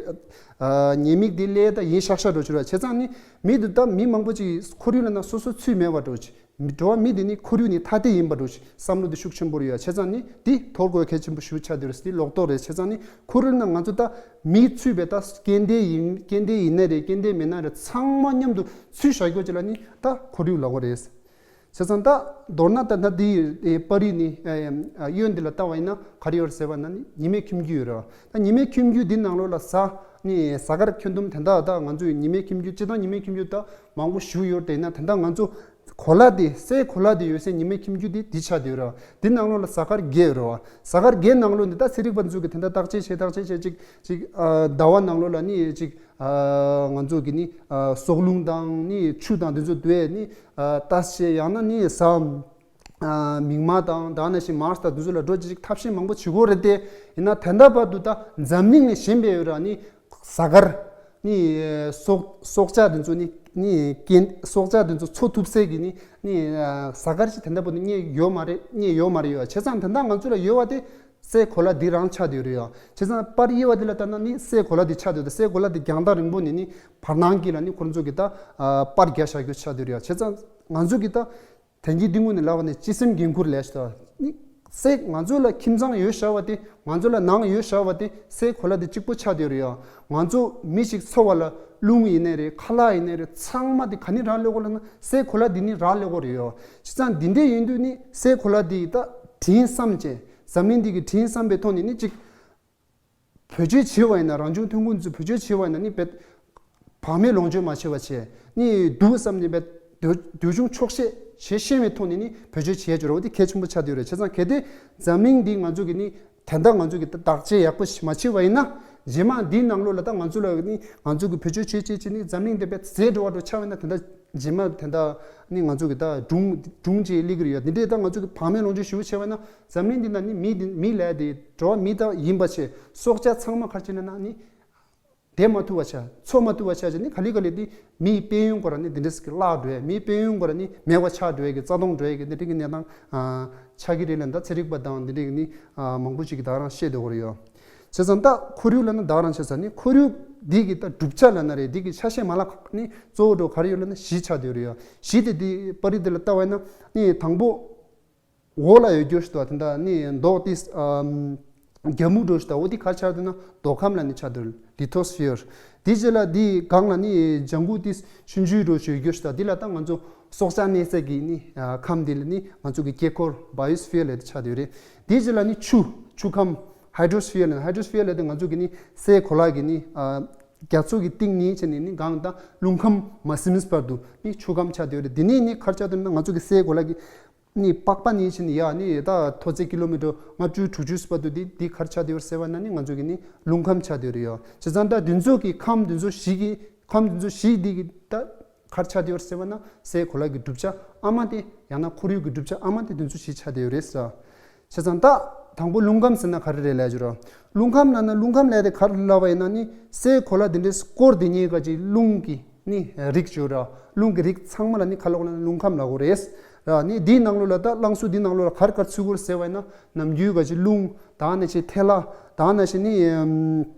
ཨ་ཉེས་དམིགས་དེ་སླེབས་ད་ཡིན་ཤག་ཤག་འགྲོ་ཆོག་ར། བྱས་ཙང་ནི་མི་དེ་ད་མི་མང་པོ་ཅིག་ཁོར་ཡུག་ལབ་ན་སོ་སོ་ཚུད་མེད་པ་འདྲ་བོ་ཅིག་མི་འགྲོ་བ་མི་དེ་ནི་ཁོར་ཡུག་ནི་ཐ་དད་ཡིན་པ་འདྲ་བོ་ཅིག་བསམ་བློ་དེ་ཤུགས་ཆེན་པོ་རེད་ཡོད། བྱས་ཙང་ནི་དེ་དོར་དགོས་གལ་ཆེན་པོ་ཞེ་པོ་ཆགས་བསྡད་ཡོད་རེད། དེ་ལོག་རྟོག་རེད། བྱས་ཙང་ནི་ཁོར་ཡུག་ལབ་ན་ང་ཚོ་ད་མི་ཚུད་པའི་ད་སྐྱེ་ལྡན་ཡིན། སྐྱེ་ལྡན་ཡིན་ན་རེད། སྐྱེ་ལྡན་མིན་ན་རེད། ཚང་མ་མཉམ་དུ་ཚུད་བཞག་རྒྱུ་ཅིག་ལ་ནི་ད་ཁོར་ཡུག་ལབ་དགོས་རེད། བྱས་ཙང་ད་མདོར་ན་ད་ལྟ་འདི་ཨེ་པར་རིས་ནི་ཨེ་ཨེ་གཡོན་འདི་ལ་ལྟ་བ་ཡིན་ན་ག་རེ་ཡོད་རེད་ཟེར་བ་ན་ནི་ཉི་མའི་ཁྱིམ་རྒྱུད་ཡོད་རེད་བ། ད་ཉི་མའི་ཁྱིམ་རྒྱུད་འདི་ནང་ལོགས་ལ་གཟའ་ནི་གཟའ་སྐར་ཁྱོན་བསྡོམས་དེ་འདྲ་ད་ང་ཚོས་ཉི་མའི་ཁྱིམ་རྒྱུད་སྤྱིར་བཏང་ཉི་མའི་ཁྱིམ་རྒྱུད་ད་མང་པོ་ཞིག་ཡོད་རེད། ཡིན་ན་དེ་འདྲ་ང་ཚོ་གོ་ལ་དེ་སའི་གོ་ལ་དེ་ཡོད་སའི་ཉི་མའི་ཁྱིམ་རྒྱུད་དེ་འདི་ཆགས་བསྡད་ཡོད་རེད་བ། འདི་ནང་ལོགས་ལ་གཟའ་སྐར་བརྒྱད་ཡོད་རེད་བ། གཟའ་སྐར་བརྒྱད་ནང་ལོགས་འདི་ད་ཚན་རིག་པ་ཚོས་ཀྱིས་དེ་འདྲ་བརྟག་དཔྱད་བྱས། བརྟག་དཔྱད་བྱས་ཅིག་ཅིག་ཨ་ཟླ་བ་ནང་ལོགས་ལ་ནི་ཅིག་ཨ་ང་ཚོ་གི་ནི་ཨ་སྲོག་རླུང་དང་ནི་ཆུ་དང་དེ་ཚོ་དུས་ནི་ཨ་ལྟ་བྱེད། ཡང་ན་ནི་གཟའ་ཨ་མིག་དམར་དང་དེ་ནང་བཞིན་མཱར་སི་དང་དེ་ཚོ་ལ་འགྲོ་ཅིག་ཐབས་ཤེས་མང་པོ་བྱེད་དགོས་རེད་དེ། ཡིན་ན་དེ་འདྲ་བར་དུ་ད་འཛམ་གླིང་ནས་གཞན་པའི་ཡོད་ར་ནི་གཟའ་སྐར་ནི་སྲོག་སྲོག་ཆགས་དེ་ཚོ་ནི་ནི་སྐྱེ་སྲོག་ཆགས་དེ་ཚོ་འཚོ་ཐུབ་སའི་གི་ནི་ནི་ཨ་གཟའ་སྐར་ཞིག་དེ་འདྲ་བར་དུ་རྙེད་ཡོད་མ་རེད། རྙེད་ཡོད་མ་རེད་ཡོད། བྱས་ཙང་དེ་འདྲ་ང་ཚོ་ལ་ཡོད་པ་དེ་སའི་གོ་ལ་འདི་རང་ཆགས་བསྡད་ཡོད་རེད་ཡ། བྱས་ཙང་པར་དབྱེ་བ་འདི་ལ་ལྟ་ན་ནི་སའི་གོ་ལ་འདི་ཆགས་བསྡད་ཡོད་རེད། སའི་གོ་ལ་འདི་རྒྱང་ཐག་རིང་པོ་ནས་ནི་བར་སྣང་གི་ལ་ནི་ཁོ་ཚོ་གི་ད་ཨ་པར་རྒྱག་བཞག་རྒྱུ་ཆགས་བསྡད་ཡོད་རེད་ཡ། བྱས་ཙང་ང་ཚོ་གི་ད་དེང་གི་འདི་ངོས་ནས་ལབ་པ་ནི་སྤྱི་སེམས་འགན་ཁུར་ལས་ཤིག་ད་ནི་སའི་ང་ཚོ་ལ་ཁྱིམ་ཚང་ཡོད་བཞག་པ་དེ། ང་ཚོ་ལ་ནང་ཡོད་བཞག་པ་དེ་སའི་གོ་ལ་འདི་གཅིག་པོ་ཆགས་བསྡད་ཡོད་རེད་ཡ། ང་ཚོ་མི་ཞིག་འཚོ་བ་ལ་རླུང་ཡིན་ནའི་རེད། ཁ་ལག་ཡིན་ནའི་རེད། ཚང་མ་དེ་ག་ནས་རག་ལས་ཀྱི་ཡོད་ལབ་ན་སའི་གོ་ལ་འདི་ནས་རག་ལས་ཀྱི་ཡོད་རེད་ཡ། བྱས་ཙང་འདི་འདྲ་ཡིན་དུས་ནི་སའི་གོ་ལ་འདི་ད་དྲིན་བསམ་བྱས། འཛམ་གླིང་འདི་གི་དྲིན་བསམ་པའི་ཐོག་ནས་ནི་ཅིག་བེད་སྤྱོད་བྱས་པ་ཡིན་ན། རང་བྱུང་ཐོན་ཁུངས་ཚོ་བེད་སྤྱོད་བྱས་པ་ཡིན་ན་ནི་བེད་བག་མེད་ལོངས་སྤྱོད་མ་བྱས་པ་བྱས་ནི་འདུག་བསམ་ནས་བེད་འདོད་འདོད་ཆུང་ཆོག་ཤེས་བྱེད་ཤེས་པའི་ཐོག་ནས་ནི་བེད་སྤྱོད་བྱས་ཡོད་རེད་བ། དེ་གལ་ཆེན་པོ་ཆགས་བསྡད་ཡོད་རེད། བྱས་ཙང་གལ་ཏེ་འཛམ་གླིང་འདི་ང་ཚོ་གི་ནི་དེ་འདྲ་ང་ཚོ་གི་བརྟག་དཔྱད་ཡག་པོ་ཞིག་མ་བྱས་པ་ཡིན་ན། རྗེས་མ་འདིའི་ནང་ལོགས་ལ་ད་ང་ཚོ་ལ་ནི་ང་ཚོ་གི་བེད་སྤྱོད་བྱེད་བྱེད་བྱེད་ནི་འཛམ་གླིང་འདི་དཔེ་ཟད་འགྲོ་བ་འགྲོ་ཆགས་པ་ན་དེ་འདྲ་རྗེས་མ་དེ་འདྲ་ནི་ང་ཚོ་གི་ད་སྒྲུང་སྒྲུང་ཅིག་སླེབས་ཀྱི་རེད་ཡ། དེ་འདྲའི་ད་ང་ཚོ་གི་བག་མེད་ལོངས་སྤྱོད་ཞེ་པོ་བྱས་པ་ན་འཛམ་གླིང་འདི་ན་ནི་མི་འདི་མི་ལས་དེ་འགྲོ་བ་མི་ད་ཡིན་པ་བྱས་སྲོག་ཆགས་ཚང་མ་ག་རེ་བྱས་ན་ན་ནི། བསྡད་མ་ཐུབ་པ་ཆགས། འཚོ་མ་ཐུབ་པ་ཆགས་ཀྱི་ནི་ག་ལེ་ག་ལེ་དེ་མིའི་དཔལ་ཡོན་སྐོར་ནི་འདི་འདྲས་ཀྱི་བརླག་འགྲོ་ཡ། མིའི་དཔལ་ཡོན་སྐོར་ནི་མེད་པ་ཆགས་འགྲོ་ཡ་གི་རྩ་སྟོང་འགྲོ་ཡ་གི་འདི་འདྲས་ཀྱི་གནས་སྟངས་ཨ་ཆགས་ཀྱི་རེད་ལ། ད་ཚན་རིག་པ་དང་འདི་འདྲས་ཀྱི་ནི་ཨ་མང་པོ་ཞིག་གིས་ད་རང་བཤད་བསྡད་ཡོད་རེད་ཡོ། བྱས་ཙང་ད་ཁོར་ཡུག་ལ་ནི་ད་རང་བྱས་ཙང་ནི་ཁོར་ཡུག་འདི་གི་ད་གྲུབ་ཆ་ལ་ན་རེད། འདི་གི་ཆ་ཤས་མ་ལག་ནི་གཙོ་བོ་འགྲོ་ག་རེ་ཡོད་ལ་ན་གཞི་ཆགས་བསྡད་ཡོད་རེད་ཡོ། གཞི་དེ་འདི་པར་རིས་འདི་ལ་ལྟ་བ་ཡིན་ན་ནི་དང་པོ། འོག་ལ་ཡོད་རྒྱུ་ཞིག་དང་དེ་འདྲ་ནི་མདོག་དེ་རྒྱ་སྨུག་འདྲ་ཞིག་དང་འོ་དེ་ག་རེ་ཆགས་འདུག་ན་མདོ་ཁམས་ལ་ནི་ཆགས་འདུག་ལི་ཐོ་སི་ཕི་ཡར། དེ་རྗེས་ལ་དེའི་སྒང་ལ་ནི་ལྗང་གུ་དེ་ཆུང་ཆུང་འདྲ་ཞིག་ཡོད་རྒྱུ་ཞིག་དང་དེ་ལ་ད་ང་ཚོ་སྲོག་ཆགས་གནས་ས་གི་ནི་ཁམས་དེ་ལ་ནི་ང་ཚོ་གི་སྐྱེ་འཁོར་བ་ཡོ་སི་ཕི་ཡར་ལབ་དེ་ཆགས་བསྡད་ཡོད་རེད། དེ་རྗེས་ལ་ནི་ཆུ་ཆུ་ཁམས་ཧའི་ཌོ་སི་ཕི་ཡར་ལབ་ནི་ཧའི་ཌོ་སི་ཕི་ཡར་ལབ་དེ་ང་ཚོ་གི་ནི་སའི་གོ་ལ་གི་ནི་རྒྱ་མཚོ་གི་གཏིང་ནས་བྱས་ནས་ནི་སྒང་དང་རླུང་ཁམས་མ་ཟིན་བར་དུ་ནི་ཆུ་ཁམས་ཆགས་བསྡད་ཡོད་རེད། དེ་ནས་ནི་ག་རེ་ཆགས་འདུག་ན་ང་ཚོ་གི་སའི་གོ་ལ་གི་ནི་པགས་པ་ནས་ཕྱིན་ཡ་ནི་ད་མཐོ་ཚད་ཀི་ལོ་མི་ཊར་ལྔ་བཅུ་དྲུག་ཅུ་བར་དུ་འདི་འདི་ག་རེ་ཆགས་བསྡད་ཡོད་ཟེར་བ་ན་ནི་ང་ཚོ་གི་ནི་རླུང་ཁམས་ཆགས་བསྡད་ཡོད་རེད་ཡོ། བྱས་ཙང་ད་འདི་ཚོ་གི་ཁམས་འདི་ཚོ་བཞི་གི་ཁམས་འདི་ཚོ་བཞི་འདི་གི་ད་ག་རེ་ཆགས་བསྡད་ཡོད་ཟེར་བ་ན་སའི་གོ་ལ་གི་གྲུབ་ཆ་ཨ་མ་དེ་ཡང་ན་ཁོར་ཡུག་གི་གྲུབ་ཆ་ཨ་མ་དེ་འདི་ཚོ་བཞི་ཆགས་བསྡད་ཡོད་རེད་ཟེར། བྱས་ཙང་ད་དང་པོ་རླུང་ཁམས་ཟེར་ན་ག་རེ་རེད་ལབ་ཀྱི་རོ། རླུང་ཁམས་ལབ་ན་རླུང་ཁམས་ལབ་དེ་ག་རེ་ལབ་པ་ཡིན་ན་ནི་སའི་གོ་ལ་འདི་འདྲའི་སྐོར་འདི་གཉིས་ཀ་ཅིག་རླུང་གི་ནི་རིགས་ཡོད་ར། རླུང་གི་རིགས་ཚང་མ་ལ་ནི་ག་ལབ་ལབ་ན་རླུང་ཁམས་ལབ་དགོས་རེད། ར་ནི་འདིའི་ནང་ལོགས་ལ་ད་རླངས་གསུབ་འདིའི་ནང་ལོགས་ལ་ག་རེ་ག་རེ་ཚུད་དགོས་རེད་ཟེར་བ་ཡིན་ན་ནམ་རྒྱུན་ག་ཅིག་རླུང་དང་ནི་ཅིག་ཐལ་བ་དང་ནི་ཅིག་ནི་ཨམ་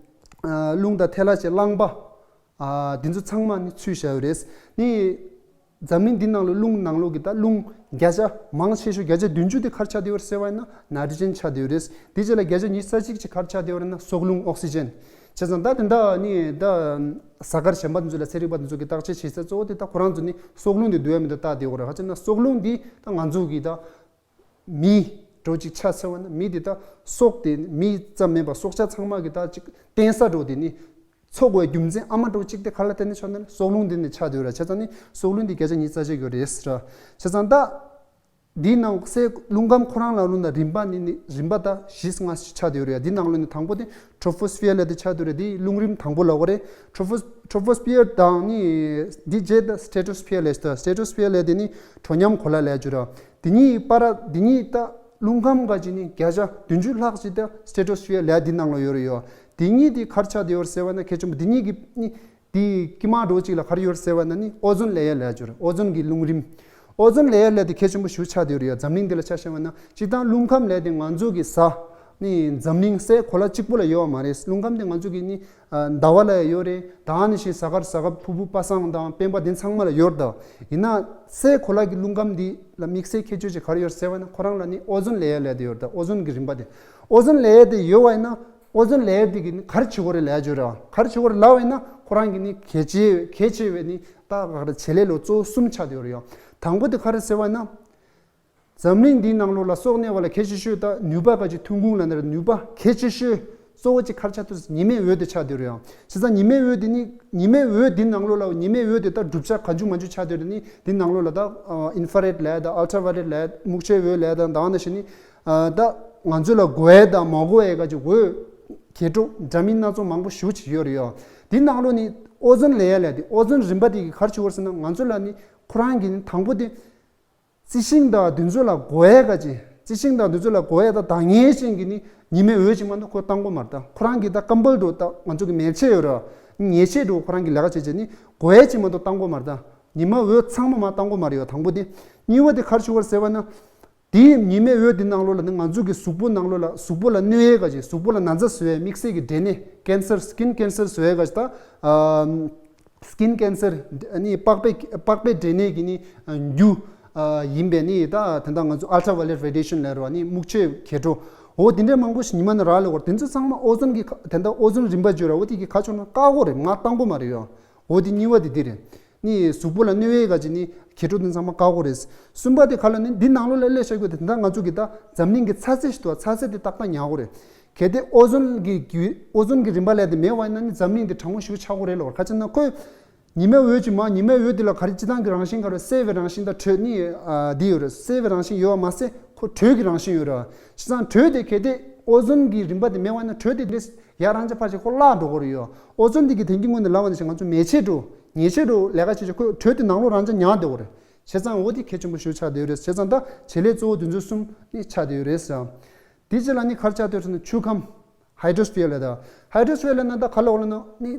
ཨ་རླུང་དང་ཐལ་བ་ཅིག་རླངས་པ་ཨ་འདི་ཚོ་ཚང་མ་ནི་ཚུད་བཞག་ཡོད་རེད། ནི་འཛམ་གླིང་འདི་ནང་ལོགས་རླུང་ནང་ལོགས་ཀྱི་ད་རླུང་བརྒྱ་ཆ་མང་ཆེ་ཤོས་བརྒྱ་ཆ་བདུན་ཅུ་དེ་ག་རེ་ཆགས་བསྡད་ཡོད་རེད་ཟེར་བ་ཡིན་ན་ནའི་ཊྲོ་ཇེན་ཆགས་བསྡད་ཡོད་རེད། དེ་རྗེས་ལ་བརྒྱ་ཆ་ཉི་ཤུ་རྩ་གཅིག་ཅིག་ག་རེ་ཆགས་བསྡད་ཡོད་རེད་ན་སྲོག་རླུང་ཨོག་སི་ཇེན། བྱས་ཙང་ད་དེ་འདྲ་ནི་ད་གཟའ་སྐར་གཞན་པ་འདི་ཚོ་ལ་ཚན་རིག་པ་འདི་ཚོ་གི་བརྟག་དཔྱད་བྱེད་ས་གཙོ་བོ་དེ་ད་ཁོ་རང་ཚོ་ནི་སྲོག་རླུང་དེ་འདུག་ཡ་མི་འདུག་བལྟ་བསྡད་ཡོད་རེད། ག་ཅི་ན་སྲོག་རླུང་འདི་ད་ང་ཚོ་གི་ད་མི་འདྲ་ཅིག་ཆ་ཟེར་བ་ན་མི་འདི་ད་སྲོག་དེ་མི་ཙམ་མིན་པ་སྲོག་ཆགས་ཚང་མ་གི་ད་ཅིག་བརྟེན་ས་འདྲ་དེ་ནི་འཚོ་དགོས་རྒྱུ་མཚན་ཨ་མ་འདྲ་ཅིག་དེ་ག་ལ་བརྟེན་ནས་ཆགས་ན་ནི་སྲོག་རླུང་འདི་ནི་ཆགས་བསྡད་ཡོད་རེད། བྱས་ཙང་ནི་སྲོག་རླུང་འདི་བརྒྱ་ཆ་ཉི་ཤུ་རྩ་གཅིག་ཡོད་རེད་ཟེར། བྱས་ཙང་ད་འདིའི་ནང་གསེས་རླུང་ཁམས་ཁོ་རང་ལ་རླུང་དང་རིམ་པ་ནི་ནི་རིམ་པ་ད་བཞི་ལྔ་ཞིག་ཆགས་བསྡད་ཡོད་རེད། འདི་ནང་ལོགས་ནི་དང་པོ་དེ་ཊོ་པོ་སི་ཕི་ཡར་ལབ་དེ་ཆགས་བསྡད་ཡོད་རེད། འདི་རླུང་རིམ་དང་པོ་ལབ་དགོས་རེད། ཊོ་པོ་ཊོ་པོ་སི་ཕི་ཡར་དང་ནི་འདི་རྗེས་ད་སི་ཊེ་ཊོ་སི་ཕི་ཡར་ལབ་ད་སི་ཊེ་ཊོ་སི་ཕི་ཡར་ལབ་དེ་ནི་དྲོ་མཉམ་གོ་ལ་ལབ་ཀྱི་རེད། འདི་གཉིས་བར་འདི་གཉིས་ད་རླུང་ཁམས་ག་ཅིག་ནི་བརྒྱ་ཆ་བདུན་ཅུ་ལྷག་ཅིག་ད་སི་ཊེ་ཊོ་སི་ཕི་ཡར་ལབ་འདི་ནང་ལོགས་ཡོད་རེད་ཡོ། འདི་གཉིས་དེ་ག་རེ་ཆགས་བསྡད་ཡོད་རེད་ཟེར་བ་ན་གལ་ཆེན་པོ་འདི་གཉིས་ཀྱི་ནི་དེའི་དཀྱིལ་མ་འདྲ་ཅིག་ལ་ག་རེ་ཡོད་ཟེར་བ་ན་ནི་ཨོ་ཛོན་ལེ་ཡར་ལབ་ཡ་ཅིག་ཡོད་རེད། ཨོ་ཛོན་གྱི་རླུང་རིམ། ཨོ་ཛོན་ལེ་ཡར་ལབ་དེ་གལ་ཆེན་པོ་ཞེ་པོ་ཆགས་བསྡད་ཡོད་རེད་ཡ། འཛམ་གླིང་འདི་ལ་ཆ་བཞག་པ་ན་སྤྱིར་བཏང་རླུང་ཁམས་ལབ་དེ་ང་ཚོ་གི་གཟའ་ནི་འཛམ་གླིང་སའི་གོ་ལ་གཅིག་པོ་ལ་ཡོད་པ་མ་རེད། རླུང་ཁམས་དེ་ང་ཚོ་གི་ནི་ཟླ་བ་ལ་ཡང་ཡོད་རེད། ད་ནི་ཞིག་གཟའ་སྐར་གཟའ་སྐར་ཕུར་བུ་པ་སངས་དང་སྤེན་པ་དེ་ཚང་མ་ལ་ཡོད་རེད། ད་ཡིན་ན་སའི་གོ་ལ་གི་རླུང་ཁམས་འདི་ལ་དམིགས་བསལ་ཁྱད་ཆོས་ཅིག་ག་རེ་ཡོད་ཟེར་བ་ན་ཁོ་རང་ལ་ནི་ཨོ་ཛོན་ལེ་ཡར་ལབ་དེ་ཡོད་རེད། ད་ཨོ་ཛོན་གྱི་རིམ་པ་དེ་ཨོ་ཛོན་ལེ་ཡར་དེ་ཡོད་པ་ཡིན་ན། ཨོ་ཛོན་ལེ་ཡར་དེ་གི་ནི་ག་རེ་བྱེད་དགོས་རེད་ལབ་ཡ་ཅིག་ཡོད་རེད། ག་རེ་བྱེད་དགོས་རེད་ལབ་པ་ཡིན་ན་ཁོ་རང་གི་ནི་གལ་ཆེ་གལ་ཆེ་བའི་ནི་ད་ག་རེ་བྱེད་ལས་ལོ་གཙོ་བོ་གསུམ་ཆགས་བསྡད་ཡོད་རེད་ཡ། དང་པོ་དེ་ག་རེ་ཟེར་བ་ཡིན་ན། འཛམ་གླིང་འདིའི་ནང་ལོགས་ལ་སྲོག་གནས་པ་ལ་གལ་ཆེ་ཤོས་ད་ནུས་པ་ག་ཅིག་ཐོན་ཁུངས་ལ་ནི་ནུས་པ་གལ་ཆེ་ཤོས་གཙོ་བོ་གཅིག་ག་རེ་ཆགས་འདུག་ཟེར་ཉི་མའི་འོད་དེ་ཆགས་བསྡད་ཡོད་རེད་ཡ། བྱས་ཙང་ཉི་མའི་འོད་དེ་ནི་ཉི་མའི་འོད་དེའི་ནང་ལོགས་ལ་ཉི་མའི་འོད་དེ་ད་གྲུབ་ཆ་གང་བྱུང་མང་བྱུང་ཆགས་བསྡད་ཡོད་རེད། ནི་དེའི་ནང་ལོགས་ལ་ད་ཨིན་ཧྥ་རེད་ལབ་ཡ་ད་ཨལ་ཊ་ཝ་ཡོ་ལེཊ་ལབ་ཡ་ད་སྨུག་ཆའི་འོད་ལབ་ཡ་ད་ད་ནི་ཞིག་ནི་ད་ང་ཚོ་ལ་དགོས་ཡ་ད་མ་དགོས་ཡ་ག་ཅིག་འོད་ཁྱེད་འགྲོ་འདྲ་མིན་སྣ་ཚོགས་མང་པོ་ཞེ་པོ་ཅིག་ཡོད་རེད་ཡ། དེའི་ནང་ལོགས་ནི་ཨོ་ཛོན་ལེ་ཡར་ལབ་ཡ་དེ་ཨོ་ཛོན་རིམ་པ་དེ་གི་ག་རེ་བྱེད་དགོས་རེད་ཟེར་ན་ང་ཚོ་ལ་ནི་ཁོ་རང་གི་ནི་དང་པོ་དེ། རྩི་ཤིང་དང་དེ་ཚོ་ལ་དགོས་ཡ་ག་ཅིག་རྩི་ཤིང་དང་དེ་ཚོ་ལ་དགོས་ཡ་ད་ད་ངེས་ཅན་གྱི་ནི་ཉི་མའི་འོད་ཅིག་མ་གཏོགས་ཁོ་བཏང་གི་མ་རེད། ད་ཁོ་རང་གི་ད་ཀམ་བལ་འདྲ་ད་ང་ཚོ་གི་མལ་ཆས་ཡོད་ར། ཉལ་ཆས་འདྲ་ཁོ་རང་གི་ལས་ཀ་བྱེད་བྱེད་ནི་དགོས་ཡ་ཅིག་མ་གཏོགས་བཏང་གི་མ་རེད། ད་ཉི་མ་འོད་ཚང་མ་མ་བཏང་གི་མ་རེད་ཡ། དང་པོ་དེ། གཉིས་པ་དེ་ག་རེ་བྱེད་དགོས་རེད་ཟེར་བ་ན། དེའི་ཉི་མའི་འོད་དེ་ནང་ལོགས་ལ་ནི་ང་ཚོ་གི་གཟུགས་པོ་ནང་ལོགས་ལ་གཟུགས་པོ་ལ་གནོད་ཡ་ག་ཅིག་གཟུགས་པོ་ལ་ན་ཚ་བཟོ་ཡ་དམིགས་བསལ་གྱི་འབྲས་ནད་ཀེན་སར་སི་ཀིན་ཀེན་སར་བཟོ་ཡ་ག་ཅིག་ད། ཨམ། སི་ཀིན་ཀེན་སར་ནི་པགས་པའི་པགས་པའི་འབྲས་ནད་ཀྱི་ནི་རྒྱུ་ཡིན་པའི་ནི་ད་དེ་འདྲ་ང་ཚོ་ཨལ་ཊ་ཝ་ཡོ་ལེཊ་རེ་ཌི་ཡེ་ཤན་ལབ་ར་ནི་སྨུག་ཆའི་གྱེས་འགྲོ་འོ་དེ་འདྲའི་མང་པོ་ཞིག་ཉི་མ་ནི་རག་ལས་འོར་དེ་ཚོ་ཚང་མ་ཨོ་ཛོན་གྱི་དེ་འདྲ་ཨོ་ཛོན་རིམ་པ་བརྗོད་ར་འོ་དེ་གི་ཁ་ཕྱོགས་ན་བཀག་གོ་རེད། མ་བཏང་གོ་མ་རེད་ཡོ། འོ་དེ་གཉིས་པ་དེ་འདི་རེད། ནི་གཟུགས་པོ་ལ་གནོད་ཡས་ག་ཅིག་ནི་གྱེས་འགྲོ་དེ་ཚང་མ་བཀག་གོ་རེད། གསུམ་པ་དེ་ག་ལ་ནི་འདི་ནང་ལོགས་ལ་སླེབས་བཞག་དགོས་དེ་ད་ང་ཚོ་གི་ད་འཛམ་གླིང་གི་ཚ་ཚད་ཞིག་འདུག་ཚ་ཚད་དེ་ཏག་ཏག་ཉར་གོ་རེད། གལ་ཏེ་ཨོ་ཛོན་གྱི་རྒྱུ་ཨོ་ཛོན་གྱི་རིམ་པ་ལས་དེ་མེད་པ་ཡིན་ན་ནི་འཛམ་གླིང་དེ་གྲང་མོ་ཞིག་ཆགས་གོ་རེད་ལོ། ག་ཅི་ན་ཁོས་ཉི་མའི་འོད་ཅིག་མ་ཉི་མའི་འོད་དེ་ལ་ག་རེ་སྤྱིར་བཏང་གི་རང་བཞིན་ག་རེ་སེལ་བའི་རང་བཞིན་དང་དྲོད་ནི་ཨ་འདི་ཡོད་རེད། སེལ་བའི་རང་བཞིན་ཡོད་པ་མ་ཟད་ཁོ་དྲོད་ཀྱི་རང་བཞིན་ཡོད་རེད། བྱས་ཙང་དྲོད་དེ་གལ་ཏེ་ ཨོ་ཛོན་གྱི་རིམ་པ་དེ་མེད་པ་ན་དྲོད་དེ་འདྲས་ཡར་རང་ཅག་ཕར་ཅིག་ཁོ་བརླག་འགྲོ་གི་རེད་ཡོད། ཨོ་ཛོན་དེ་གི་དེང་གི་ངོས་ནས་ལབ་པ་ནང་བཞིན་ང་ཚོ་མེ་མཆེད་འགྲོ་ཉེས་ཆད་འགྲོ་ལས་ཀ་བྱེད་ཆོག་ཁོ་དྲོད་དེ་ནང་ལོགས་རང་ཅག་ཉར་བསྡད་ཡོད་རེད། བྱས་ཙང་འོ་དེ་གལ་ཆེན་པོ་ཞིག་ཆགས་བསྡད་ཡོད་རེད། བྱས་ཙང་ད་བྱེད་ལས་གཙོ་བོ་དེ་ཚོ་གསུམ་ནི་ཆགས་བསྡད་ཡོད་རེད་ཟེར། དེ་རྗེས་ལ་ནི་ག་རེ་ཆགས་བསྡད་ཡོད་ཟེར་ན་ཆུ་ཁམས། ཧའི་ཌྲོ་སི་ཕིར་ལབ་ད། ཧའི་ཌྲོ་སི་ཕིར་ལབ་ན་ད་ག་ལབ་དགོས་ལབ་ན་ནི།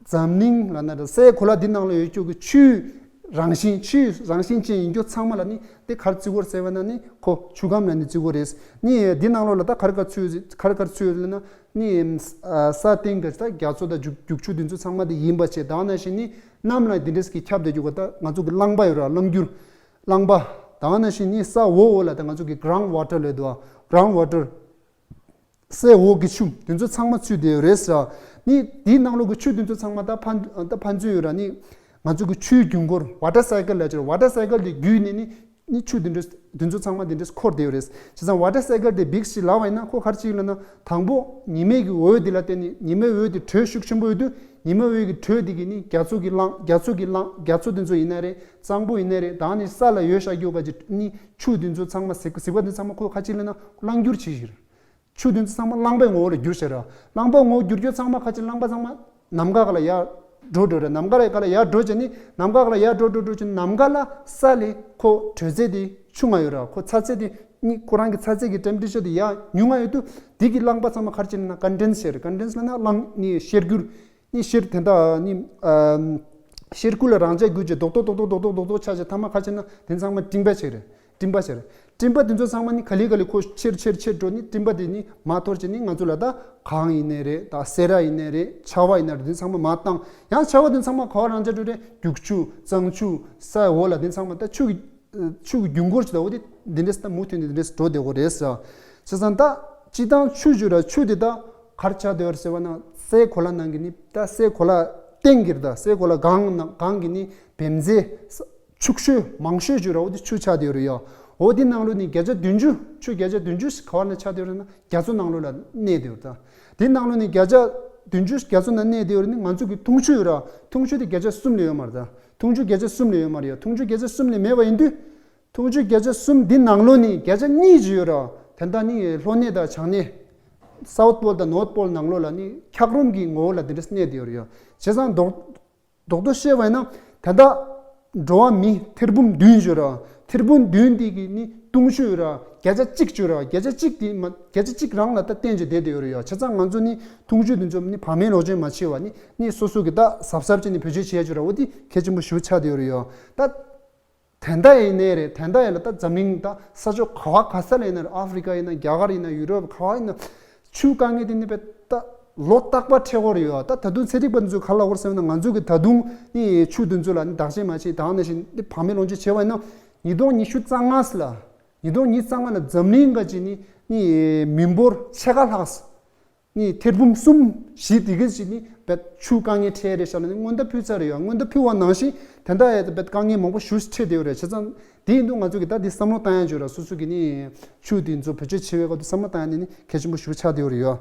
འཛམ་གླིང་ལབ་ན་ད་སའི་གོ་ལ་འདི་ནང་ལ་ཡོད་རྒྱུ་གི་ཆུའི་རང་བཞིན་ཆུའི་རང་བཞིན་ཅན་ཡིན་རྒྱུ་ཚང་མ་ལ་ནི་དེ་ག་རེ་བརྩི་གི་ཡོད་ཟེར་བ་ན་ནི་ཁོ་ཆུ་ཁམས་ལ་ནི་བརྩི་གི་ཡོད་རེད། ནི་འདི་ནང་ལོགས་ལ་ད་ག་རེ་ག་རེ་ཚུད་ཡོད་ག་རེ་ག་རེ་ཚུད་ཡོད་ལབ་ན་ནི། ས་སྟེང་གི་ད་རྒྱ་མཚོ་དང་རྒྱུག་རྒྱུག་ཆུ་འདི་ཚོ་ཚང་མ་དེ་ཡིན་པ་བྱས། ད་ག་ནང་བཞིན་ནི་གནམ་ལ་འདི་འདྲས་ཀྱི་ཁྱབ་བསྡད་རྒྱུ་ག་ད་ང་ཚོ་གི་རླངས་པ་ཡོད་ར་རླངས་འགྱུར། རླངས་པ། ད་ག་ནང་བཞིན་ནི་ས་འོག་འོག་ལ་ད་ང་ཚོ་གི་གྷ་རའུན་ཌི་ཝ་ཊར་ལབ་འདུག་ག་གྷ་རའུན་ཌི་ཝ་ཊར། སའི་འོག་གི་ཆུ་དེ་ཚོ་ཚང་མ་ཚུད་བསྡད་ཡོད་རེད་ཟེར། ནི་དེའི་ནང་ལོགས་ཀྱི་ཆུ་དེ་ཚོ་ཚང་མ་ད་ཕན་ད་ཕན་ཚུན་ཡོད་ར་ནི། ང་ཚོ་གི་ཆུའི་རྒྱུན་འཁོར་ཝ་ཊར་སའི་ཀལ་ལབ་ཀྱི་རེད། ཝ་ཊར་སའི་ཀལ་དེ་བརྒྱུད་ནས་ནི་ནི་ཆུ་དེ་འདྲ་དེ་ཚོ་ཚང་མ་དེ་འདྲ་འཁོར་བསྡད་ཡོད་རེད། བྱས་ཙང་ཝ་ཊར་སའི་ཀལ་དེ་བིག་ཞིག་ལབ་པ་ཡིན་ན་ཁོ་ག་རེ་ཅིག་ལབ་ན། དང་པོ་ཉི་མའི་གི་འོད་དེ་ལ་བརྟེན་ནས་ཉི་མའི་འོད་དེ་དྲོད་ཤུགས་ཆེན་པོ་ཡོད་དུས་ཉི་མའི་འོད་ཀྱི་དྲོད་དེ་གིས་ནི་རྒྱ་མཚོ་གི་རླངས་རྒྱ་མཚོ་གི་རླངས་རྒྱ་མཚོ་དེ་ཚོ་ཡིན་ན་རེད། གཙང་པོ་ཡིན་ན་རེད། ད་ནི་ས་ལ་ཡོད་བཞག་རྒྱུ་ག་ཅིག་ནི་ཆུ་དེ་ཚོ་ཚང་མ་ཟིག་ཟིག་པ་དེ་ཚང་མ་ཁོ་ག་ཅིག་ལབ་ན་རླངས་འགྱུར་བྱེད་ཤིག་ཆུ་དེ་ཚོ་ཚང་མ་རླངས་པའི་ངོ་བོ་ལ་འགྱུར་ཤག་ར། རླངས་པའི་ངོ་བོ་འགྱུར་རྒྱུ་ཚང་མ་ག་ཅིག་རླངས་པ་ཚང་མ་ནམ་མཁའ་ག་ལ་ཡར་འགྲོ་འགྲོ་ར། ནམ་མཁའ་ལ་ག་ལ་ཡར་འགྲོ་བྱས་ནི་ནམ་མཁའ་ག་ལ་ཡར་འགྲོ་འགྲོ་འགྲོ་བྱས་ནམ་མཁའ་ལ་ས་ལས་ཁོ་དྲོད་ཚད་དེ་ཆུང་ང་ཡོད་ར། ཁོ་ཚ་ཚད་དེ་ནི་ཁོ་རང་གི་ཚ་ཚད་ཀྱི་ཊེམ་པེ་རེ་ཅར་དེ་ཡར་ཉུང་ང་ཡོད་དུས་དེ་གི་རླངས་པ་ཚང་མ་ག་རེ་བྱས་ན་ཀོན་ཌེན་སི་ཟེར། ཀོན་ཌེན་སི་ལབ་ན་རླངས་ནི་གཤེར་འགྱུར། ནི་གཤེར་དེ་འདྲ་ནི་ཨམ། གཤེར་ཁུ་ལ་རང་འཇགས་འགྱུར་གྱི་རྡོག་རྡོག་རྡོག་རྡོག་རྡོག་རྡོག་རྡོག་ཆགས་བྱས་ཐ་མ་ག་ཅིག་ན་དེ་ཚང་མ་སྤྲིན་པ་ཆགས་རེད། སྤྲིན་པ་ཆགས་རེད། སྤྲིན་པ་དེ་ཚོ་ཚང་མ་ནི་ག་ལེ་ག་ལེ་ཁོ་ཆེར་ཆེར་ཆེར་འགྲོ་ནི་སྤྲིན་པ་དེ་ནི་མར་འཐོར་བྱས་ནི་ང་ཚོ་ལ་ད་གངས་ཡིན་ནའི་རེད། ད་སེ་ར་ཡིན་ནའི་རེད། ཆར་པ་ཡིན་ནའི་རེད། དེ་ཚང་མ་མར་བཏང་། ཡང་ཆར་པ་དེ་ཚང་མ་ག་བ་རང་འཇགས་འགྲོ་རེད། རྒྱུག་ཆུ་གཙང་ཆུ་ས་འོག་ལ་དེ་ཚང་མ་ད་ཆུ་གི་ཆུ་གི་རྒྱུན་འཁོར་ཞིག་ལ་འོ་དེ་འདི་འདྲས་ད་མུ་མཐུད་ནས་འདི་འདྲས་འགྲོ་བསྡད་ཀྱི་རེད་ཟེར། བྱས་ཙང་ད་སྤྱིར་བཏང་ཆུ་བརྗོད་ར་ཆུ་དེ་ད་ག་རེ་ཆགས་བསྡད་ཡོད་རེད་ཟེར་བ་ན་སའི་གོ་ལ་ནང་གི་ནི་ད་སའི་གོ་ལ་སྟེང་གི་རེད། ད་སའི་གོ་ལ་སྒང་ནང་སྒང་གི་ནི་བེམ་རྫས་ཕྱུག་ཤོས་མང་ཤོས་བརྗོད་ར་འོ་དེ་ཆུ་ཆགས་བསྡད་ཡོད་རེད་ཡ། འོ་དེ་ནང་ལོགས་ནི་བརྒྱ་ཆ་བདུན་ཅུ་ཆུ་བརྒྱ་ཆ་བདུན་ཅུ་ཞིག་ག་བ་ན་ཆགས་བསྡད་ཡོད་རེད་ན་རྒྱ་མཚོ་ནང་ལོགས་ལ་གནས་བསྡད་ཡོད་རེད། ད་དེ་ནང་ལོགས་ནི་བརྒྱ་ཆ་བདུན་ཅུ་རྒྱ་མཚོ་ནང་གནས་བསྡད་ཡོད་རེད་ནི་ང་ཚོ་གི་འཐུང་ཆུ་ཡོད་ར། འཐུང་ཆུ་དེ་བརྒྱ་ཆ་གསུམ་ལས་ཡོད་མ་རེད། ད་འཐུང་ཆུ་བརྒྱ་ཆ་གསུམ་ལས་ཡོད་མ་རེད་ཡ། འཐུང་ཆུ་བརྒྱ་ཆ་གསུམ་ལས་མེད་པ་ཡིན་དུས། འཐུང་ཆུ་བརྒྱ་ཆ་གསུམ་འདི་ནང་ལོགས་ནས་བརྒྱ་ཆ་གཉིས་ཅིག་ཡོད་ར། དེ་འདྲ་ནི་ལྷོ་སྣེ་དང་བྱང་སྣེ། སའུ་ཐི་པོལ་དང་ནོར་ཐི་པོལ་ནང་ལོགས་ལ་ནི་འཁྱགས་རོམ་གྱི་ངོ་བོ་ལ་དེ་འདྲ་གནས་བསྡད་ཡོད་རེད་ཡ། བྱས་ཙང་རྡོག་རྡོག་རྡོག་བཤད་པ་ཡིན་ན་དེ་འདྲ་འགྲོ་བ་མི་ཐེར་འབུམ་བདུན་ཡོད་ར། ཐེར་འབུམ་བདུན་འདི་གི་ནི་འཐུང་ཆུ་ཡོད་ར་བརྒྱ་ཆ་གཅིག་ཅིག་ཡོད་ར། བརྒྱ་ཆ་གཅིག་འདི་མ་བརྒྱ་ཆ་གཅིག་རང་ལ་ད་བརྟེན་བྱས་བསྡད་བསྡད་ཡོད་རེད་ཡ། བྱས་ཙང་ང་ཚོ་ནི་འཐུང་ཆུ་འདི་ཚོ་ནི་བག་མེད་ལོག་སྤྱོད་མ་བྱེད་པ་ནི་ནི་སོ་སོ་གི་ད་གཟབ་གཟབ་བྱས་ནས་བེད་སྤྱོད་བྱེད་ཡ་ཅིག་ཡོད་ར། འོ་དེ་གལ་ཆེན་པོ་ཞེ་པོ་ཆགས་བསྡད་ཡོད་རེད་ཡ། ད། དེ་འདྲ་ཡིན་ནའི་རེད། དེ་འདྲ་ཡིན་ལ་ད་འཛམ་གླིང་ད་ས་ཕྱོགས་ག་བ་ག་ས་ལ་ཡིན་ན་རེད། ཨ་ཧྥི་རི་ཀ་ཡིན་ན་རྒྱ་གར་ཡིན་ན་ཡུ་རོབ་ག་བ་ཡིན་ན་ཆུ་དཀའ་ངལ་དེ་ནི་བས་ད་ལོ་རྟག་པར་འཕྲད་ཀྱི་ཡོད་རེད་ཡ། ད་ད་དུང་ཚན་རིག་པ་འདི་ཚོས་ག་རེ་ལབ་ཀྱི་ཡོད་རེད་ཟེར་ན་ང་ཚོ་གི་ད་དུང་ནི་ཆུ་འདི་ཚོ་ལ་ནི་བདག་གཅེས་མ་བྱས་དེ་ནང་བཞིན་ནི་བག་མེད་ལོག་སྤྱོད་བྱས་པ་ཡིན་ན་ཉིས་སྟོང་ཉི་ཤུ་རྩ་ལྔ་ལ་ཉིས་སྟོང་ཉི་ཤུ་རྩ་ལྔ་ལ་འཛམ་གླིང་ག་ཅིག་ནི་ནི་མི་འབོར་ཕྱེད་ཀ་ལྷག་ནི་ཐེར་འབུམ་གསུམ་བཞི་དེ་ག་ཅིག་ནི་བད་ཆུ་དཀའ་ངལ་འཕྲད་རེད་ཤག་ལ་ནི་སྔོན་བརྡ་ཕུལ་ཚར་རེད་ཡ། སྔོན་བརྡ་ཕུལ་བ་ནང་བཞིན་དེ་འདྲ་ཡ་བད་དཀའ་ངལ་མང་པོ་ཞེ་པོ་ཅིག་འཕྲད་བསྡད་ཡོད་རེད། བྱས་ཙང་དེ་ཡིན་དུས་ང་ཚོ་གི་ད་འདི་བསམ་བློ་བཏང་ཡ་ཅིག་ཡོད་ར། སོ་སོ་གི་ནི་ཆུ་དེ་ཚོ་བེད་སྤྱོད་བྱེད་པའི་སྐབས་དུ་བསམ་བློ་བཏང་ཡ་ནི་ནི་གལ་ཆེན་པོ་ཞེ་པོ་ཆགས་བསྡད་ཡོད་རེད་ཡ།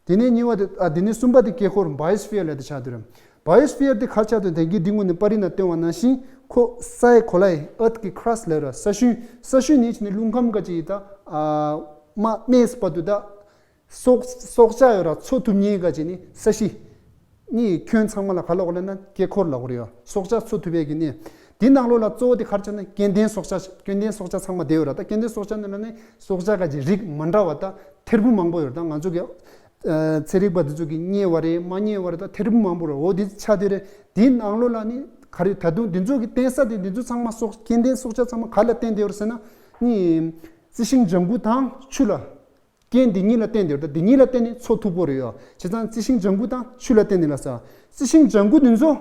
དེ་ནས་གཉིས་པ་དེ་ཨ་དེ་ནས་གསུམ་པ་དེ་སྐྱེ་འཁོར་བྷའི་ཡོ་སི་ཕི་ཡར་ལབ་དེ་ཆགས་བསྡད་ཡོད་རེད། བྷའི་ཡོ་སི་ཕི་ཡར་དེ་ག་རེ་ཆགས་བསྡད་ཡོད་རེད། དེང་གི་འདི་སྔོན་ནས་པར་རིས་ནང་བཏོན་པ་ནང་བཞིན་ཁོ་སའི་གོ་ལའི་ཨར་ཐི་གི་ཁི་ར་སི་ལབ་ར་ས་ཤུན་ས་ཤུན་ནས་བྱས་ནས་རླུང་ཁམས་ག་ཅིག་ད་ཨ་མ་སྨད་བར་དུ་ད། སྲོག་སྲོག་ཆགས་ཡོད་ར་འཚོ་ཐུབ་མཁན་ག་ཅིག་ནི་ས་གཞི་ནི་ཁྱོན་ཚང་མ་ལ་ག་ལབ་དགོས་ལབ་ན་སྐྱེ་འཁོར་ལབ་དགོས་རེད་ཡ། སྲོག་ཆགས་འཚོ་ཐུབ་པའི་གི་ནི་འདི་ནང་ལོགས་ལ་གཙོ་བོ་དེ་ག་རེ་ཆགས་ན་སྐྱེ་ལྡན་སྲོག་ཆགས་སྐྱེ་ལྡན་སྲོག་ཆགས་ཚང་མ་བསྡད་ཡོད་ར། ད་སྐྱེ་ལྡན་སྲོག་ཆགས་ནི་ལབ་ནི་སྲོག་ཆགས་ག་ཅིག་རིགས་མི་འདྲ་བ་ད་ཐེར་འབུམ་མང་པོ་ཡོད་ར། ད་ང་ཚོ་གི་ཚན་རིག་པ་འདི་ཚོ་གི་རྙེད་པ་རེད་མ་རྙེད་པ་རེད། ད་ཐེར་འབུམ་མང་པོ་རེད། འོ་འདི་ཆགས་བསྡད་རེད། འདི་ནང་ལོགས་ལ་ནི་ག་རེ་ད་དུང་འདི་ཚོ་གི་བརྟེན་ས་དེ་འདི་ཚོ་ཚང་མ་སྲོག་སྐྱེ་ལྡན་སྲོག་ཆགས་ཚང་མ་ག་ལ་བརྟེན་བསྡད་ཡོད་རེད་ཟེར་ན་ནི་རྩི་ཤིང་ལྗང་གུ་དང་ཆུ་ལ། རྐྱེན་འདི་གཉིས་ལ་བརྟེན་ཏེ་ཡོད་རེད། འདི་གཉིས་ལ་བརྟེན་ནས་འཚོ་ཐུབ་ཀྱི་རེད་ཡོད། བྱས་ཙང་རྩི་ཤིང་ལྗང་གུ་དང་ཆུ་ལ་བརྟེན་ནས་ལ་ཟེར། རྩི་ཤིང་ལྗང་གུ་འདི་ཚོ་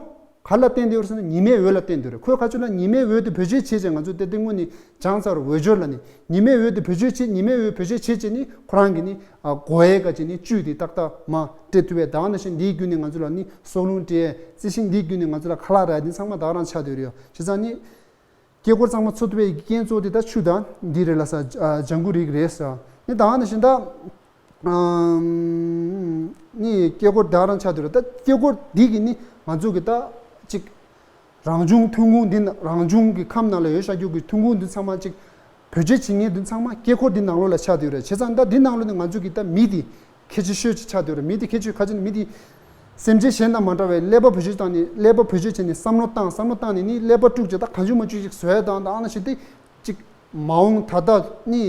ག་ལ་བརྟེན་ཏེ་ཡོད་རེད་ཟེར་ན་ཉི་མའི་འོད་ལ་བརྟེན་ཏེ་ཡོད་རེད། ཁོས་ཁ་ཆུ་ལ་ཉི་མའི་འོད་དེ་བེད་སྤྱོད་བྱས་བྱས་ང་ཚོ་དེ་དེ་སྔོན་ནས་སྦྱངས་ཚར། འོད་སྦྱོར་ལ་ནི་ཉི་མའི་འོད་དེ་བེད་སྤྱོད་བྱས་ཉི་མའི་འོད་བེད་སྤྱོད་བྱས་བྱས་ནི་ཁོ་རང་གི་ནི་ཨ་གོ་ཡའི་ཀ་ཅིག་ནི་བཅུད་དེ་ཏག་ཏག་མ་སྤྲད་ཐུབ་པས། ད་ག་ནང་བཞིན་འདིའི་བརྒྱུད་ནས་ང་ཚོ་ལ་ནི་སྲོག་རླུང་སྤྲད། རྩི་ཤིང་འདིའི་བརྒྱུད་ནས་ང་ཚོ་ལ་ཁ་ལག་རག་འདི་ཚང་མ་ད་ག་རང་ཆགས་བསྡད་ཡོད་རེད་ཡོད། བྱས་ཙང་ནི། སྐྱེ་འཁོར་ཚང་མ་འཚོ་ཐུབ་པའི་རྐྱེན་གཙོ་བོ་དེ་ད་ཆུ་དང་འདི་རེད་ལ་ས་ཨ་ལྗང་གུ་རིགས་རེད་ས། ནི་ད་ནི་བཞིན་ད་ཨམ་ནི་སྐྱེ་འཁོར་ད་རང་ཆགས་འདུག་ར། ད་སྐྱེ་འཁོར་འདི་གི་ནི་ང་ཚོ་གི་ད་ཅིག་རང་བྱུང་ཐོན་ཁུངས་འདི་ན་རང་བྱུང་གི་ཁམས་ནང་ལ་ཡོད་བཞག་རྒྱུ་གི་ཐོན་ཁུངས་འདི་ཚང་མ་ཅིག་ བེད་སྤྱོད་བྱེད་མཁན་དེ་ཚང་མ་དཀྱིལ་འཁོར་འདི་ནང་ལོགས་ལ་ཆགས་བསྡད་ཡོད་རེད། བྱས་ཙང་ད་འདི་ནང་ལོགས་ནས་ང་ཚོ་གི་ད་མི་དེ་གལ་ཆེ་ཤོས་ཅིག་ཆགས་བསྡད་ཡོད་རེད། མི་དེ་གལ་ཆེ་ཤོས་ག་ཅི་ནས་མི་དེ་སེམས་ཅན་གཞན་དང་མ་འདྲ་བའི་ཀླད་པ་བེད་སྤྱོད་བཏང་ནས་ཀླད་པ་བེད་སྤྱོད་བྱས་ནས་བསམ་བློ་བཏང་བསམ་བློ་བཏང་ནས་ནི་ཀླད་པ་དཀྲུགས་བྱས་ད་གང་བྱུང་མ་བྱུང་ཞིག་བཟོ་ཡ་དང་ད་ཨ་ན་ཞིག་དེ་ཅིག་མ་འོངས་ད་ལྟ་ནི་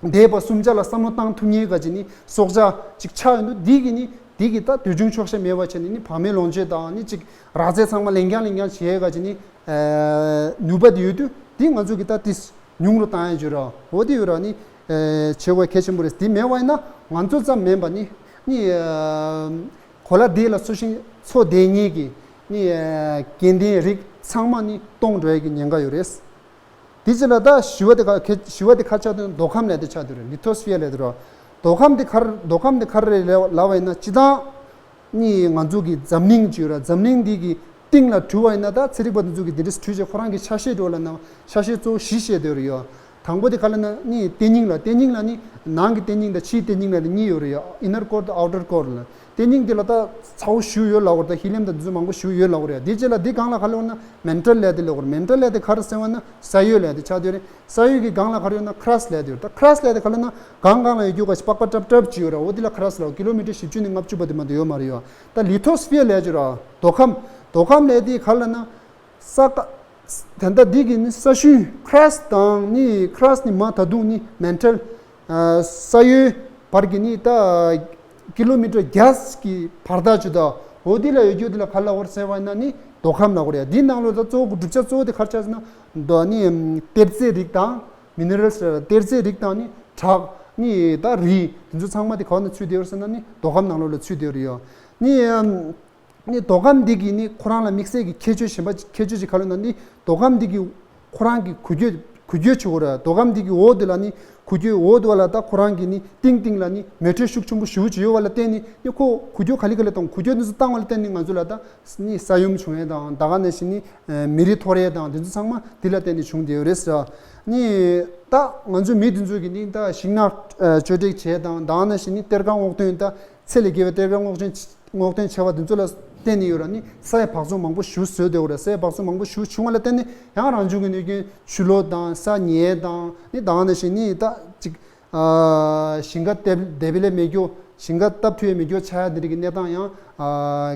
འདས་པ་སུམ་ཆ་ལ་བསམ་བློ་བཏང་ཐུབ་མཁན་ག་ཅི་ནི་སྲོག་ཆགས་ཅིག་ཆགས་ཡོང་དུས་འདི་གི་ནི་འདི་གི་ད་འདོད་ཆུང་ཆོག་ཤེས་མེད་པ་བྱས་ནས་ནི་བག་མེད་ལོངས་སྤྱོད་དང་ནི་ཅིག་རགས་རྩལ་ཚང་མ་ལེན་རྐྱང་ལེན་རྐྱང་བྱེད་ཡས་ག་ཅི་ནི་ནུས་པ་དེ་ཡོད་དུས་འདི་ང་ཚོ་གི་ད་དེ་ཉུང་རུ་བཏང་ཡས་ཡོད་ར། འོ་དེ་ཡོད་ར་ནི་བྱེད་དགོས་གལ་ཆེན་པོ་རེད། དེ་མེད་པ་ཡིན་ན་ང་ཚོ་ཙམ་མིན་པ་ནི་ནི་གོ་ལ་འདི་ལ་འཚོ་ཞིང་འཚོ་བསྡད་མཁན་གི་ནི་སྐྱེ་ལྡན་རིགས་ཚང་མ་ནི་སྟོངས་འགྲོ་ཡས་ཀྱི་ཉེན་ཁ་ཡོད་རེད། དེ་ཅི་ལ་ད་བཞི་བ་དེ་ག་ག་བཞི་བ་དེ་ག་ཆགས་དུས་མདོ་ཁམས་ལས་དེ་ཆགས་དུས་རེད། ལི་ཐོ་སི་ཕི་ཡར་ལས་དེ་རོ། མདོ་ཁམས་དེ་གར་མདོ་ཁམས་དེ་གར་རེད་ལབ་པ་ཡིན་ན་སྤྱི་བཏང་ནི་ང་ཚོ་གི་འཛམ་གླིང་ཅིག་ཡོད་ར། འཛམ་གླིང་འདི་གི་སྟེང་ལ་བྲུས་པ་ཡིན་ན་ད་ཚན་རིག་པ་དེ་ཚོ་གི་འདི་འདྲས་བྲུས་བྱས་ཁོ་རང་གི་ཆ་ཤས་འགྲོ་ལ་ན་ཆ་ཤས་གཙོ་བོ་བཞི་བཤད་དེ་རེད་ཡོད། དང་པོ་དེ་ག་ལ་ན་ནི་ལྟེ་སྙིང་ལ་ལྟེ་སྙིང་ལ་ནི་ནང་གི་ལྟེ་སྙིང་དང་ཕྱིའི་ལྟེ་སྙིང་ལ་ནི་གཉིས་ཡོད་རེད་ཡ། ཨི་ནར་ཀོར་དང་ཨའུ་ཊར་ཀོར་ལ། ལྟེ་སྙིང་དེ་ལ་ད་ཚ་བོ་ཞུ་ཡོད་ལབ་དགོས་རེད། ད་ཧི་ལི་ཡམ་དང་དེ་ཚོ་མང་པོ་ཞུ་ཡོད་ལབ་དགོས་རེད། དེ་རྗེས་ལ་དེ་སྒང་ལ་ག་ལ་ཡོད་ན་མེན་ཊལ་ལ་དེ་ལབ་དགོས་རེད། མེན་ཊལ་ལ་དེ་ག་རེ་ཟེར་བ་ན་ས་གཡོ་ལ་དེ་ཆགས་དེ་རེད། ས་གཡོ་གི་སྒང་ལ་ག་རེ་ཡོད་ན་ཁ་རས་ལ་དེ་ཡོད་རེད། ད་ཁ་རས་ལ་དེ་ག་ལ་ན་སྒང་སྒང་ལ་ཡོད་རྒྱུ་ག་ཞིག་པགས་པ་ཀྲབ་ཀྲབ་ཅིག་ཡོད་རེད། འོ་དེ་ལ་ཁ་རས་ལ་ཀི་ལོ་མི་ཊར་བཞི་བཅུ་ནས་ལྔ་བཅུ་བར་དེ་མ་གཏོགས་ཡོད་མ་རེད་ཡོད། ད་ལི་ཐོ་སི་ཕི་ཡར་ལ་ཅིག་ར་མདོ་ཁམས་མདོ་ཁམས་ལ་དེ་ག་ལ་ན། ས་ཀ། ད་ལྟ་འདི་གི་ནི་ས་ཤུན་ཁ་རས་དང་ནི་ཁ་རས་ནི་མ་ད་དུང་ནི་མེན་ཊལ་ས་གཡོའི་བར་གྱི་ནི་ད་ཀི་ལོ་མི་ཊར་བརྒྱ་གི་བར་ཐག་ཅིག་ད་འོ་འདི་ལ་ཡོད་རྒྱུ་འདི་ལ་ག་ལ་བོར་ཟེར་བ་ན་ནི་མདོ་ཁམས་ལ་བོར་ཡ། འདི་ནང་ལོ་ད་གཙོ་བོ་གྲུབ་ཆ་གཙོ་བོ་དེ་ག་རེ་ཆགས་ཟེར་ན་མདོ་ནི་གཏེར་རྫས་རིགས་དང་མི་ནི་རལ་གཏེར་རྫས་རིགས་དང་ནི་བྲག་ནི་ད་རི་དེ་ཚོ་ཚང་མ་དེ་ག་ནས་ཚུད་དེ་ཡོད་ཟེར་ན་ནི་མདོ་ཁམས་ནང་ལོ་ལ་ཚུད་དེ་ཡོད་རེད་ཡོད་ནི། ནི་མདོ་ཁམས་འདི་གི་ནི་ཁོ་རང་ལ་དམིགས་བསལ་གྱི་ཁྱད་ཆོས་གཞན་པ་ཁྱད་ཆོས་ཅིག་ག་ལ་ན་ནི་མདོ་ཁམས་འདི་གི་ཁོ་རང་གི་འགུལ་སྐྱོད་འགུལ་སྐྱོད་བྱེད་དགོས་རེད། མདོ་ཁམས་འདི་གི་འོག་འདི་ལ་ནི་འགུལ་སྐྱོད་འོག་འདི་བ་ལ་ད་ཁོ་རང་གི་ནི་སྟེང་སྟེང་ལ་ནི་མེ་དྲོད་ཤུགས་ཆེན་པོ་ཞེ་པོ་ཅིག་ཡོད་བ་ལ་བརྟེན་ནས་ནི་ཁོ་འགུལ་སྐྱོད་ག་ལེ་ག་ལེ་གཏོང་འགུལ་སྐྱོད་འདི་ཚོ་བཏང་བ་ལ་བརྟེན་ནས་ང་ཚོ་ལ་ད་ནི་ས་ཡོམ་བྱུང་ཡས་དང་ད་ག་ནང་བཞིན་ནི་མེ་རི་འཐོར་ཡས་དང་འདི་ཚོ་ཚང་མ་འདི་ལ་བརྟེན་ནས་བྱུང་བསྡད་ཡོད་རེད་ཟེར། ནི་ད་ང་ཚོ་མི་འདི་ཚོ་གི་ནི་ད་ཤིང་ནགས་གཅོད་འབྲེག་བྱས་དང་ད་ག་ནང་བཞིན་ནི་གཏེར་ཁ་སྔོག་འདོན་ད་ཚད་ལས་བརྒལ་བའི་གཏེར་ཁ་སྔོག་འདོན་སྔོག་འདོན་བྱས་པ་དེ་ཚོ་ལ་བརྟེན་ནས་ཡོད་ར་ནི་ས་ཡི་སྦགས་བཙོག་མང་པོ་ཞིག་བཟོས་བསྡད་ཡོད་ར། ས་ཡི་སྦགས་བཙོག་མང་པོ་ཞིག་བྱུང་བ་ལ་བརྟེན་ནས་ཡང་རང་བྱུང་གི་གནོད་སྐྱོན་ཆུ་ལོག་དང་ས་ཉིལ་དང་ནི་ད་ག་ནང་བཞིན་ནི་ད་ཅིག་ཞིང་ཁ་བརྡབ་བརྡབ་ལས་མེད་རྒྱུ་ཞིང་ཁ་བརྡབ་ཐུབ་ཡས་མེད་རྒྱུ་ཆགས་ཡ་འདི་རིགས་ཀྱི་གནས་སྟངས་ཡང་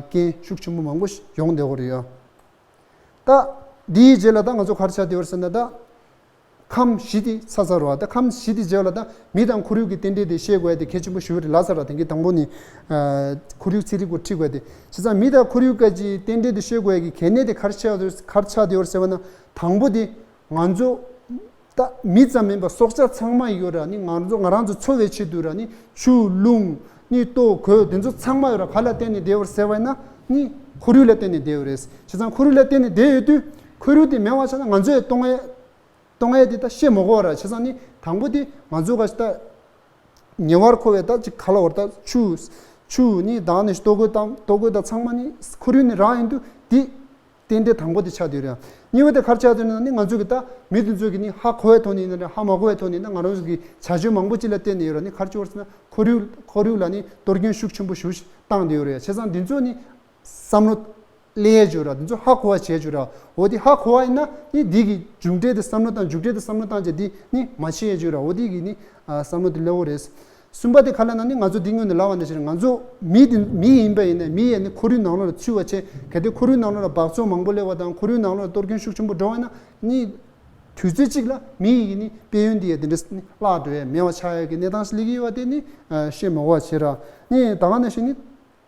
རྐྱེན་ཤུགས་ཆེན་པོ་མང་པོ་ཞིག་ཡོང་བསྡད་ཡོད་རེད་ཡ། ད་འདིའི་རྗེས་ལ་ད་ང་ཚོ་ག་རེ་ཆགས་བསྡད་ཡོད་རེད་ཟེར་ན་ད། ཁམས་བཞི་དེ་ཚ་ཚ་རུ་བ་ད་ཁམས་བཞི་དེ་བྱས་པ་ལ་ད་མི་དང་ཁོར་ཡུག་གི་རྟེན་འབྲེལ་དེ་ཤེས་དགོས་ཡ་དེ་གལ་ཆེན་པོ་ཞུ་རེད་ལ་ཟེར་ར། དེང་གི་དང་པོ་ནི་ཁོར་ཡུག་ཚན་རིག་པ་ཁྲིད་དགོས་ཡ་དེ་བྱས་ཙང་མི་དང་ཁོར་ཡུག་གི་རྟེན་འབྲེལ་དེ་ཤེས་དགོས་ཡ་གི་གལ་གནད་དེ་ག་རེ་ཆགས་ཡོད་ག་རེ་ཆགས་བསྡད་ཡོད་ཟེར་བ་ན་དང་པོ་དེ་ང་ཚོ་ད་མི་ཙམ་མིན་པ་སྲོག་ཆགས་ཚང་མ་ཡོད་ར་ནི་ང་ཚོ་ང་རང་ཚོ་འཚོ་བའི་ཆེད་དུ་ར་ནི་ཆུ་རླུང་ནི་ལྟོ་གོས་དེ་ཚོ་ཚང་མ་ཡོད་ར་ག་ལ་བརྟེན་ནས་བསྡད་ཡོད་ཟེར་བ་ན་ནི་ཁོར་ཡུག་ལ་བརྟེན་ནས་བསྡད་ཡོད་རེད། བྱས་ཙང་ཁོར་ཡུག་ལ་བརྟེན་ནས་བསྡད་ཡོད་དུས་ཁོར་ཡུག་དེ་མེད་པ་ཆགས་ན་ང་ཚོས་གཏོང་ཡས། གཏོང་ཡས་དེ་ད་བཤད་མ་དགོས་པ་ར། བྱས་ཙང་ནི་དང་པོ་དེ་ང་ཚོ་ག་ཞིག་ད་ཉེ་བར་མཁོ་བའི་ད་ཅིག་ག་ལ་བར་ད་ཆུ་ཆུ་ནི་དང་ནི་ལྟོ་གོས་དང་ལྟོ་གོས་དང་ཚང་མ་ནི་ཁོར་ཡུག་ནི་རང་ཡིན་དུས་དེ་རྟེན་འབྲེལ་དང་པོ་དེ་ཆགས་བསྡད་ཡོད་རེད། གཉིས་པ་དེ་ག་རེ་ཆགས་བསྡད་ན་ནི་ང་ཚོ་གི་ད་མི་དེ་ཚོ་གི་ནི་ཧ་གོ་བའི་ཐོག་ནས་ཡིན་ན་རེད་ཧ་མ་གོ་བའི་ཐོག་ནས་ཡིན་ན་ང་རང་ཚོ་གི་བྱ་སྤྱོད་མང་པོ་ཅིག་ལ་བརྟེན་ནས་ཡོད་རེད། ནི་ག་རེ་བྱུང་བ་རེད་ཟེར་ན་ཁོར་ཡུག་ཁོར་ཡུག་ལ་ནི་གཏོར་སྐྱོན་ཤུགས་ཆེན་པོ་ཞེ་པོ་ཞིག་བཏང་བསྡད་ཡོད་རེད། བྱས་ཙང་འདི་ཚོ་ནི་བསམ་བློ་ལས་བྱོས་ར། འདི་ཚོ་ཧ་གོ་བ་བྱས་བྱོས་ར། འོ་འདི་ཧ་གོ་བ་ཡིན་ན་ནི་འདི་གི་མཇུག་འབྲས་དེ་བསམ་བློ་བཏང་མཇུག་འབྲས་དེ་བསམ་བློ་བཏང་བྱས་འདི་ནི་མ་བྱེད་བྱོས་ར། འོ་འདི་གི་ནི་ཨ་བསམ་བློ་དེ་སླེབས་འོ་རེད། གསུམ་པ་དེ་ག་ལ་ན་ནི་ང་ཚོ་འདི་སྔོན་ནས་ལབ་པ་ནང་བཞིན་ང་ཚོ་མི་དེ་མི་ཡིན་པ་ཡིན་ན་མི་ཡིན་ནི་ཁོར་ཡུག་ནང་ལོགས་ལ་ཚུད་པ་བྱས་གལ་ཏེ་ཁོར་ཡུག་ནང་ལོགས་ལ་སྦགས་བཙོག་མང་པོ་སླེབས་པ་དང་ཁོར་ཡུག་ནང་ལོགས་ལ་གཏོར་སྐྱོན་ཤུགས་ཆེན་པོ་འགྲོ་བ་ཡིན་ན་ནི་དུས་ཚོད་གཅིག་ལ་མི་ཡི་ནི་དཔལ་ཡོན་དེ་ཡ་དེ་འདྲ་ནི་བརླག་འགྲོ་ཡ་མེད་པ་ཆགས་ཡ་གི་གནས་སྟངས་ཤིག་སླེབས་ཀྱི་ཡོད་པ་དེ་ནི་ཨ་བཤད་མ་དགོས་པ་བྱས་ར། ནི་ད་ག་ནང་བཞིན་ནི།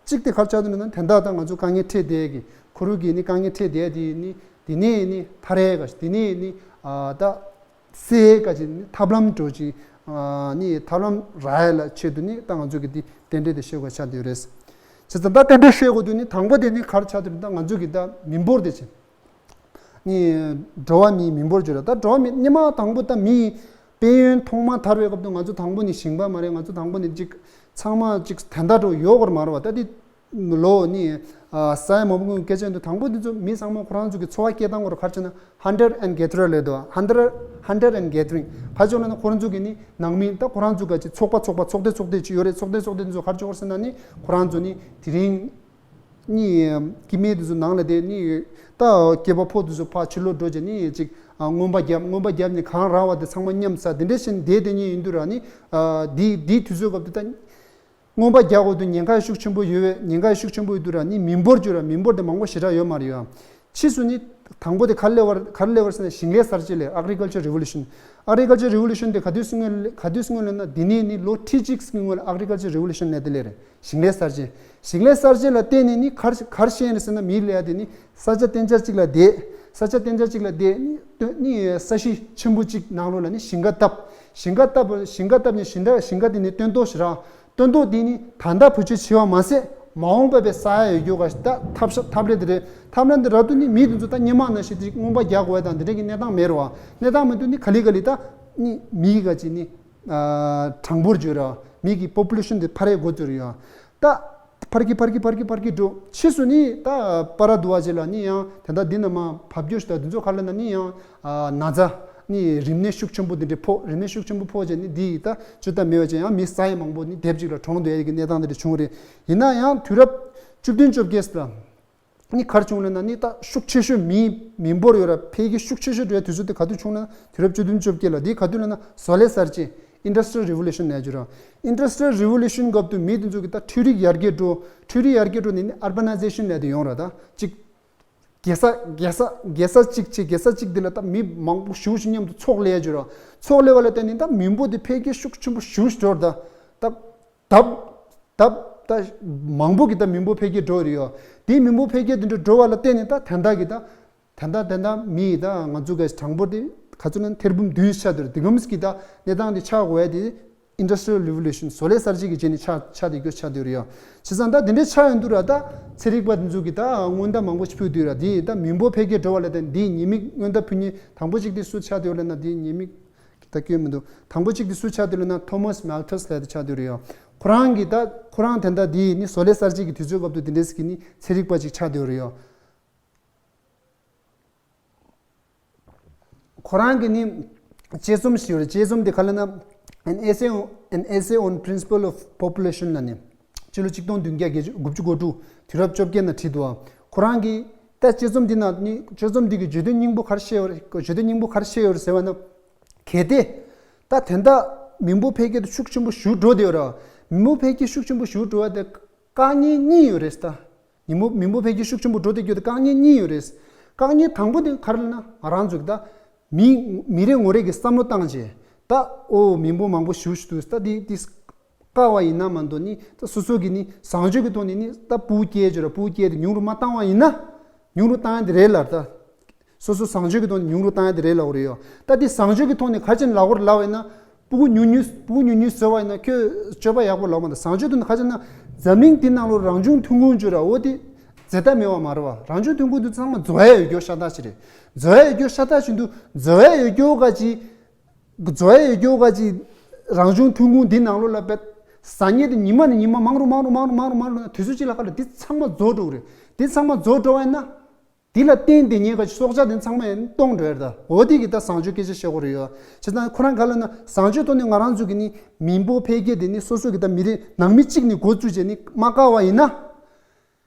གཅིག་དེ་ག་རེ་ཆགས་འདུག་ན་དེ་འདྲ་ད་ང་ཚོ་དཀའ་ངལ་འཕྲད་བསྡད་ཀྱི་ཁོར་ཡུག་གི་ནི་དཀའ་ངལ་འཕྲད་བསྡད་དེ་ནི་དེ་ནས་ནི་ཐར་ཡས་ག་དེ་ནས་ནི་ཨ་ད་སེལ་ཡས་ག་ཅིག་ནི་ཐབས་ལམ་འགྲོ་ཅིག་ཨ་ནི་ཐབས་ལམ་རག་ཡས་ལ་ཆེད་དུ་ནི་ད་ང་ཚོ་གི་དེ་རྟེན་འབྲེལ་དེ་ཤེས་དགོས་ཆགས་བསྡད་ཡོད་རེད། བྱས་ཙང་ད་རྟེན་འབྲེལ་ཤེས་དགོས་དུས་ནི་དང་པོ་དེ་ནི་ག་རེ་ཆགས་འདུག་ད་ང་ཚོ་གི་ད་མི་འབོར་དེ་ཅིག་ནི་འགྲོ་བ་མིའི་མི་འབོར་བརྗོད་ར། ད་འགྲོ་བ་མི་སྔོན་མ་དང་པོ་ད་མི་དཔལ་ཡོན་ཐོག་མ་དར་བའི་སྐབས་དུ་ང་ཚོ་དང་པོ་ནི་ཞིང་པ་མ་རེད། ང་ཚོ་དང་པོ་ནི་ཅིག་ཚང་མ་ཅིག་དན་རྟ་འགྲོ་ཡོད་སྐོར་མ་རེད་བ། ད་དེ་ལོ་ནི་ས་ཡ་མ་བུ་ཀུན་སྐད་ཆ་འདུག་དང་པོ་འདི་ཚོ་མི་ཚང་མ་ཁོ་རང་ཚོ་གི་འཚོ་བ་སྐྱེལ་སྟངས་སྐོར་ག་རེ་བྱས་ན་ཧན་ཌར་ཨེན་གེ་དར་ལས་དོ་ཧན་ཌར་ཧན་ཌར་ཨེན་གེ་དར་རིང་ཕ་ཆོག་ལ་ན་ཁོ་རང་ཚོ་གི་ནི་ནང་མི་ད་ཁོ་རང་ཚོ་ག་ཅིག་ཚོགས་པ་ཚོགས་པ་ཚོགས་སྡེ་ཚོགས་སྡེ་ཅིག་ཡོད་རེད། ཚོགས་སྡེ་ཚོགས་སྡེ་འདི་ཚོ་ག་རེ་བྱེད་སྐོར་ཟེར་ན་ནི་ཁོ་རང་ཚོ་ནི་དེ་རིང་ནི་སྐྱེ་དམན་དེ་ཚོ་ནང་ལ་བསྡད་ནི་ད་སྐྱེས་པ་ཕོ་དེ་ཚོ་ཕར་ཕྱི་ལོགས་འགྲོ་བྱས་ནི་ཅིག་ ཨ། རྔོན་པ་བརྒྱབ། རྔོན་པ་བརྒྱབ་ནས་གངས་ར་བ་དེ་ཚང་མ་མཉམ་ས་དེ་འདྲ་བྱས་ནས་བསྡད་བསྡད་མཁན་ཡིན་དུས་ར་ནི། ཨ། དེ་དེའི་དུས་ཚོད་སྐབས་དེ་ད་རྔོན་པ་རྒྱག་དགོས་དུས་ཉེན་ཁ་ཤུགས་ཆེན་པོ་ཡོད་པས། ཉེན་ཁ་ཤུགས་ཆེན་པོ་ཡོད་དུས་ར་ནི་མི་འབོར་རྒྱུ་ར་མི་འབོར་དེ་མང་པོ་ཞེ་དྲག་ཡོད་མ་རེད་ཡ། ཕྱིས་སུ་ནི་དང་པོ་དེ་ག་རེ་སླེབས་པ་ག་རེ་སླེབས་པ་ཟེར་ན་ཞིང་ལས་གསར་བརྗེ་སླེབས། Agriculture Revolution། Agriculture Revolution དེ་ག་དུས་སླེབས་སྔོན་ག་དུས་སླེབས་སྔོན་ལབ་ན་འདི་ནས་ནི་ལོ་ཁྲི་གཅིག་སྔོན་ལ་Agriculture Revolution སླེབས་དེ་སླེབས་རེད། ཞིང་ལས་གསར་བརྗེ། ཞིང་ལས་གསར་བརྗེ་ལ་བརྟེན་ནས་ནི་གར་གར་ཤེས་ཡིན་ཟེར་ན་མི་ལས་ཡ་དེ་ནི་ས་ཆ་གཏན་འཇགས་གཅིག་ལ་བསྡད། ས་ཆ་གཏན་འཇགས་གཅིག་ལ་བསྡད་ནི་སྟོན་ནི་ས་གཞི་ཆེན་པོ་གཅིག་ནང་ལོགས་ལ་ནི་ཞིང་ཁ་བཏབ། ཞིང་ཁ་བཏབ་ཞིང་ཁ་བཏབ་ནས་ཞིང་ཁ་ཞིང་ཁ་དེ་ནི་སྟོན་ཐོག་ཞིག་རག་སྟོན་ཐོག་དེ་ནི་ད་ལྟ་བེད་སྤྱོད་བྱེད་པ་མ་ཟད་མ་འོངས་པ་བའི་ས་ཡ་ཡོད་རྒྱུ་ག་ཞིག་ད་ཐབས་ཤ་ཐབས་ལས་དེ་རེད། ཐབས་ལམ་དེ་རག་དུས་ནི་མི་དེ་ཚོ་ད་སྔོན་མ་ནང་བཞིན་དེ་རྔོན་པ་རྒྱག་དགོས་དང་དེ་འདྲ་གི་གནས་སྟངས་མེད་རེད་བ། གནས་སྟངས་མེད་དུས་ནི་ག་ལེ་ག་ལེ་ད་ནི་མི་ག་ཅིག་ནི། ཨ། གྲངས་འབོར་བརྗོད་ར། མི་གི་པོ་པུ་ལེ་ཤན་དེ་འཕར་ཡས་འགོ་བཙུགས་རེད་ཡ། ད། འཕར་གི་འཕར་གི་འཕར་གི་འཕར་གི་འགྲོ། ཕྱིས་སུ་ནི་ད་པ་ར་དུ་བ་ཅིག་ལ་ནི་ཡང་དེ་འདྲ་འདི་ན་མ་བབ་རྒྱུ་ཞིག་ད་འདི་ཚོ་ག་ལ་ན་ནི་ཡང་། ཨ། ན་ཚ་ནི་རིམས་ནད་ཤུགས་ཆེན་པོ་འདི་འདྲ་ཕོག་རིམས་ནད་ཤུགས་ཆེན་པོ་ཕོག་བྱས་ནི་འདི་ཡི་ད་ཅི་ད་མེད་པ་ཅན་ཡང་མི་ས་ཡ་མང་པོ་ནི་སྡེབ་ཅིག་ལ་གྲོངས་འདུག་ཡ་གི་གནས་སྟངས་འདི་འདྲ་བྱུང་རེད། ཡིན་ན་ཡང་དུས་རབས་བཅུ་བདུན་བཅོ་བརྒྱད་ལ། ནི་གར་བྱུང་ལབ་ན་ནི་ད་ཤུགས་ཆེ་ཤོས་མི་མི་འབོར་ཡོད་ར་འཕེལ་རྒྱས་ཤུགས་ཆེ་ཤོས་འགྲོ་བའི་དུས་ཚོད་དེ་ག་དུས་བྱུང་ལབ་ན་དུས་རབས་བཅུ་བདུན་བཅོ་བརྒྱད་ལ། དེ་ག་དུས་ལབ་ན་བཟོ་ལས་གསར་བརྗེ། Industrial Revolution ལབ་ཀྱི་ར། Industrial Revolution སྐབས་དུ་མི་དེ་ཚོ་གི་ད་འཕྲུལ་རིག་ཡར་རྒྱས་འགྲོ། འཕྲུལ་རིག་ཡར་རྒྱས་འགྲོ་ནས་ནི་Urbanization ལབ་དེ་ཡོང་ར། ད་གཅིག་རྒྱལ་ས་རྒྱལ་ས་རྒྱལ་ས་གཅིག་བྱས་རྒྱལ་ས་གཅིག་དེ་ལ་ད་མི་མང་པོ་ཞེ་པོ་ཞིག་མཉམ་དུ་ཚོགས་ལས་ཀྱི་ར། ཚོགས་ལས་པ་ལ་བརྟེན་ནས་ད་མི་འབོར་དེ་འཕེལ་རྒྱས་ཤུགས་ཆེན་པོ་ཞེ་པོ་ཞིག་འགྲོ་ར། ད་ད། ལྡབ་ལྡབ་ད་མང་པོ་གི་ད་མི་འབོར་འཕེལ་རྒྱས་འགྲོ་རེད་ཡོད། དེའི་མི་འབོར་འཕེལ་རྒྱས་དེ་འདྲ་འགྲོ་བ་ལ་བརྟེན་ནས་ད་ད་ལྟ་གི་ད་ད་ལྟ་ད་ལྟ་མི་ད་ང་ཚོ་གི་གྲངས་འབོར་དེ་ག་ཚོད་ན་ཐེར་འབུམ་བདུན་ཆགས་འདུག་དེ་གམ་གི་ད་གནས་སྟངས་དེ་ཆགས་དགོས་ཡ་དེ་Industrial Revolution བཟོ་ལས་གསར་བརྗེ་གི་རྗེས་ནས་ཆགས་ཆགས་དེ་རྒྱུ་ཆགས་དེ་རེད་ཡོད། བྱས་ཙང་ད་དེ་འདྲའི་ཆགས་ཡོང་དུས་ར་ད་ཚན་རིག་པ་དེ་ཚོ་གི་ད་སྔོན་བརྡ་མང་པོ་ཞིག་ཕུལ་དུས་ར་དེ་ད་མི་འབོར་འཕེལ་རྒྱས་འགྲོ་བ་ལ་བརྟེན་དེའི་ཉེས་དམིགས་སྔོན་བརྡ་ཕུལ་མཁན་དང་པོ་གཅིག་དེ་སུ་ཆགས་དེ་ཡོད་ལབ་ན་དེའི་ཉེས་དམིགས། ད་སྐྱོན་མི་འདུག་དང་པོ་གཅིག་དེ་སུ་ཆགས་དེ་ལབ་ན་Thomas Malthus ལབ་དེ་ཆགས་དེ་རེད་ཡོད། ཁོ་རང་གིས་ད་ཁོ་རང་དེ་འདྲ་དེ་ནི་བཟོ་ལས་གསར་བརྗེ་གི་དུས་ཚོད་སྐབས་དུ་དེ་འདྲས་ཀྱི་ནི་ཚན་རིག་པ་ཅིག་ཆགས་དེ་རེད་ཡོད། ཁོ་རང་གི་ནི་དཔྱད་རྩོམ་ཞིག་ཡོད་རེད། དཔྱད་རྩོམ་དེ་ག་ལབ་ན་An essay on, an essay on principle of population ལབ་ནི། སྤྱི་ལོ་ཆིག་སྟོང་བདུན་བརྒྱ་དགུ་བཅུ་གོ་དྲུག་དུས་རབས་བཅོ་བརྒྱད་ན་བྲིས་འདུག་ཁོ་རང་གིས་ད་དཔྱད་རྩོམ་འདི་ནང་ནི་དཔྱད་རྩོམ་འདི་གི་བརྗོད་དོན་སྙིང་པོ་ག་རེ་བཤད་ཡོད་རེད། བརྗོད་དོན་སྙིང་པོ་ག་རེ་བཤད་ཡོད་རེད་ཟེར་བ་ན། གལ་ཏེ། ད་དེ་འདྲ་མི་འབོར་འཕེལ་རྒྱས་དེ་ཤུགས་ཆེན་པོ་ཞེ་པོ་འགྲོ་བསྡད་ཡོད་ར། མི་འབོར་འཕེལ་རྒྱས་ཤུགས་ཆེན་པོ་ཞེ་པོ་འགྲོ་བ་དེ་དཀའ་ངལ་གཉིས་ཡོད་རེད་ད། མི་འབོར་མི་འབོར་འཕེལ་རྒྱས་ཤུགས་ཆེན་པོ་འགྲོ་བསྡད་རྒྱུ་དེ་དཀའ་ངལ་གཉིས་ཡོད་རེད། དཀའ་ངལ་དང་པོ་དེ་ག་རེ་ལབ་ན་ང་རང་ཚོ་གི་ད། མི་མི་རེ་ངོ་རེ་གི་བསམ་བློ་བཏང་བྱས། ད་ཨོ་མི་འབོར་མང་པོ་ཞེ་པོ་ཞིག་འདུག་ད་འདི་འདི་དཀའ་བ་ཡིན་ན་མ་གཏོགས་ནི་ད་སོ་སོ་གི་ནི་བཟང་སྤྱོད་ཀྱི་ཐོག་ནས་ནི་ད་ཕྲུ་གུ་སྐྱེས་བྱས་ར་ཕྲུ་གུ་སྐྱེས་དེ་ཉུང་རུ་མ་བཏང་བ་ཡིན་ན། ཉུང་རུ་བཏང་ཡ་དེ་རེད་ལ་ད། སོ་སོ་བཟང་སྤྱོད་ཀྱི་ཐོག་ནས་ཉུང་རུ་བཏང་ཡ་དེ་རེད་ལབ་དགོས་རེད་ཡོད། ད་དེ་བཟང་སྤྱོད་ཀྱི་ཐོག་ནས་ག་ཅན་ལབ་དགོས་རེད་ལབ་པ་ཡིན་ན། ཕྲུ་གུ་ཉུང་ཉུང་ཕྲུ་གུ་ཉུང་ཉུང་བཟོས་པ་ཡིན་ན་ཁྱོད་སྤྱོད་པ་ཡག་པོ་ལབ་མ་ད། བཟང་སྤྱོད་དུ་ན་ག་ཅན་ན་འཛམ་གླིང་འདི་ནང་ལོ་རང་བྱུང་ཐོན་ཁུངས་བརྗོད་ར་འོ་དེ་ཛེ་ད་མེད་པ་མ་རེད་བ། རང་བྱུང་ཐོན་ཁུངས་དེ་ཚང་མ་བཟོ་ཡ་ཡོད་རྒྱུ་ཤ་སྟག་ཞིག་རེད། བཟོ་ཡ་ཡོད་རྒྱུ་ཤ་སྟག་བཞིན་དུ་བཟོ་ཡ་ཡོད་རྒྱུ་ག་ཅི། བཟོ་ཡ་ཡོད་རྒྱུ་ག་ཅི། རང་བྱུང་ཐོན་ཁུངས་འདི་ནང་ལོ་ལ་བེད། ཟ་ཉེ་དེ་ཉི་མ་ནས་ཉི་མ་མང་རུ་མང་རུ་མང་རུ་མང་རུ་མང་རུ་ན་དུས་ཚོད་གཅིག་ལ་ག་ལ་འདི་ཚང་མ་རྫོགས་འགྲོ་གི་རེད། འདི་ཚང་མ་རྫོགས་འགྲོ་བ་ཡིན་ན། དེ་ལ་བརྟེན་དེ་ཉེ་ག་སྲོག་ཆགས་དེ་ཚང་མ་ཡང་སྟོང་འགྲོ་ཡ་རེད་ད། འོ་དེ་གི་ད་བཟང་སྤྱོད་སྐད་ཆ་བཤད་དགོས་རེད་ཡོད། བྱས་ཙང་ཁོ་རང་ག་ལ་ན་བཟང་སྤྱོད་ཐོག་ནས་ང་རང་ཚོ་གི་ནི་མི་འབོར་འཕེལ་རྒྱས་དེ་ནི་སོ་སོ་གི་ད་མི་རེ་ནང་མི་གཅིག་ནས་འགོ་བཙུགས་བྱས་ནི་མ་བཀག་པ་ཡིན་ན།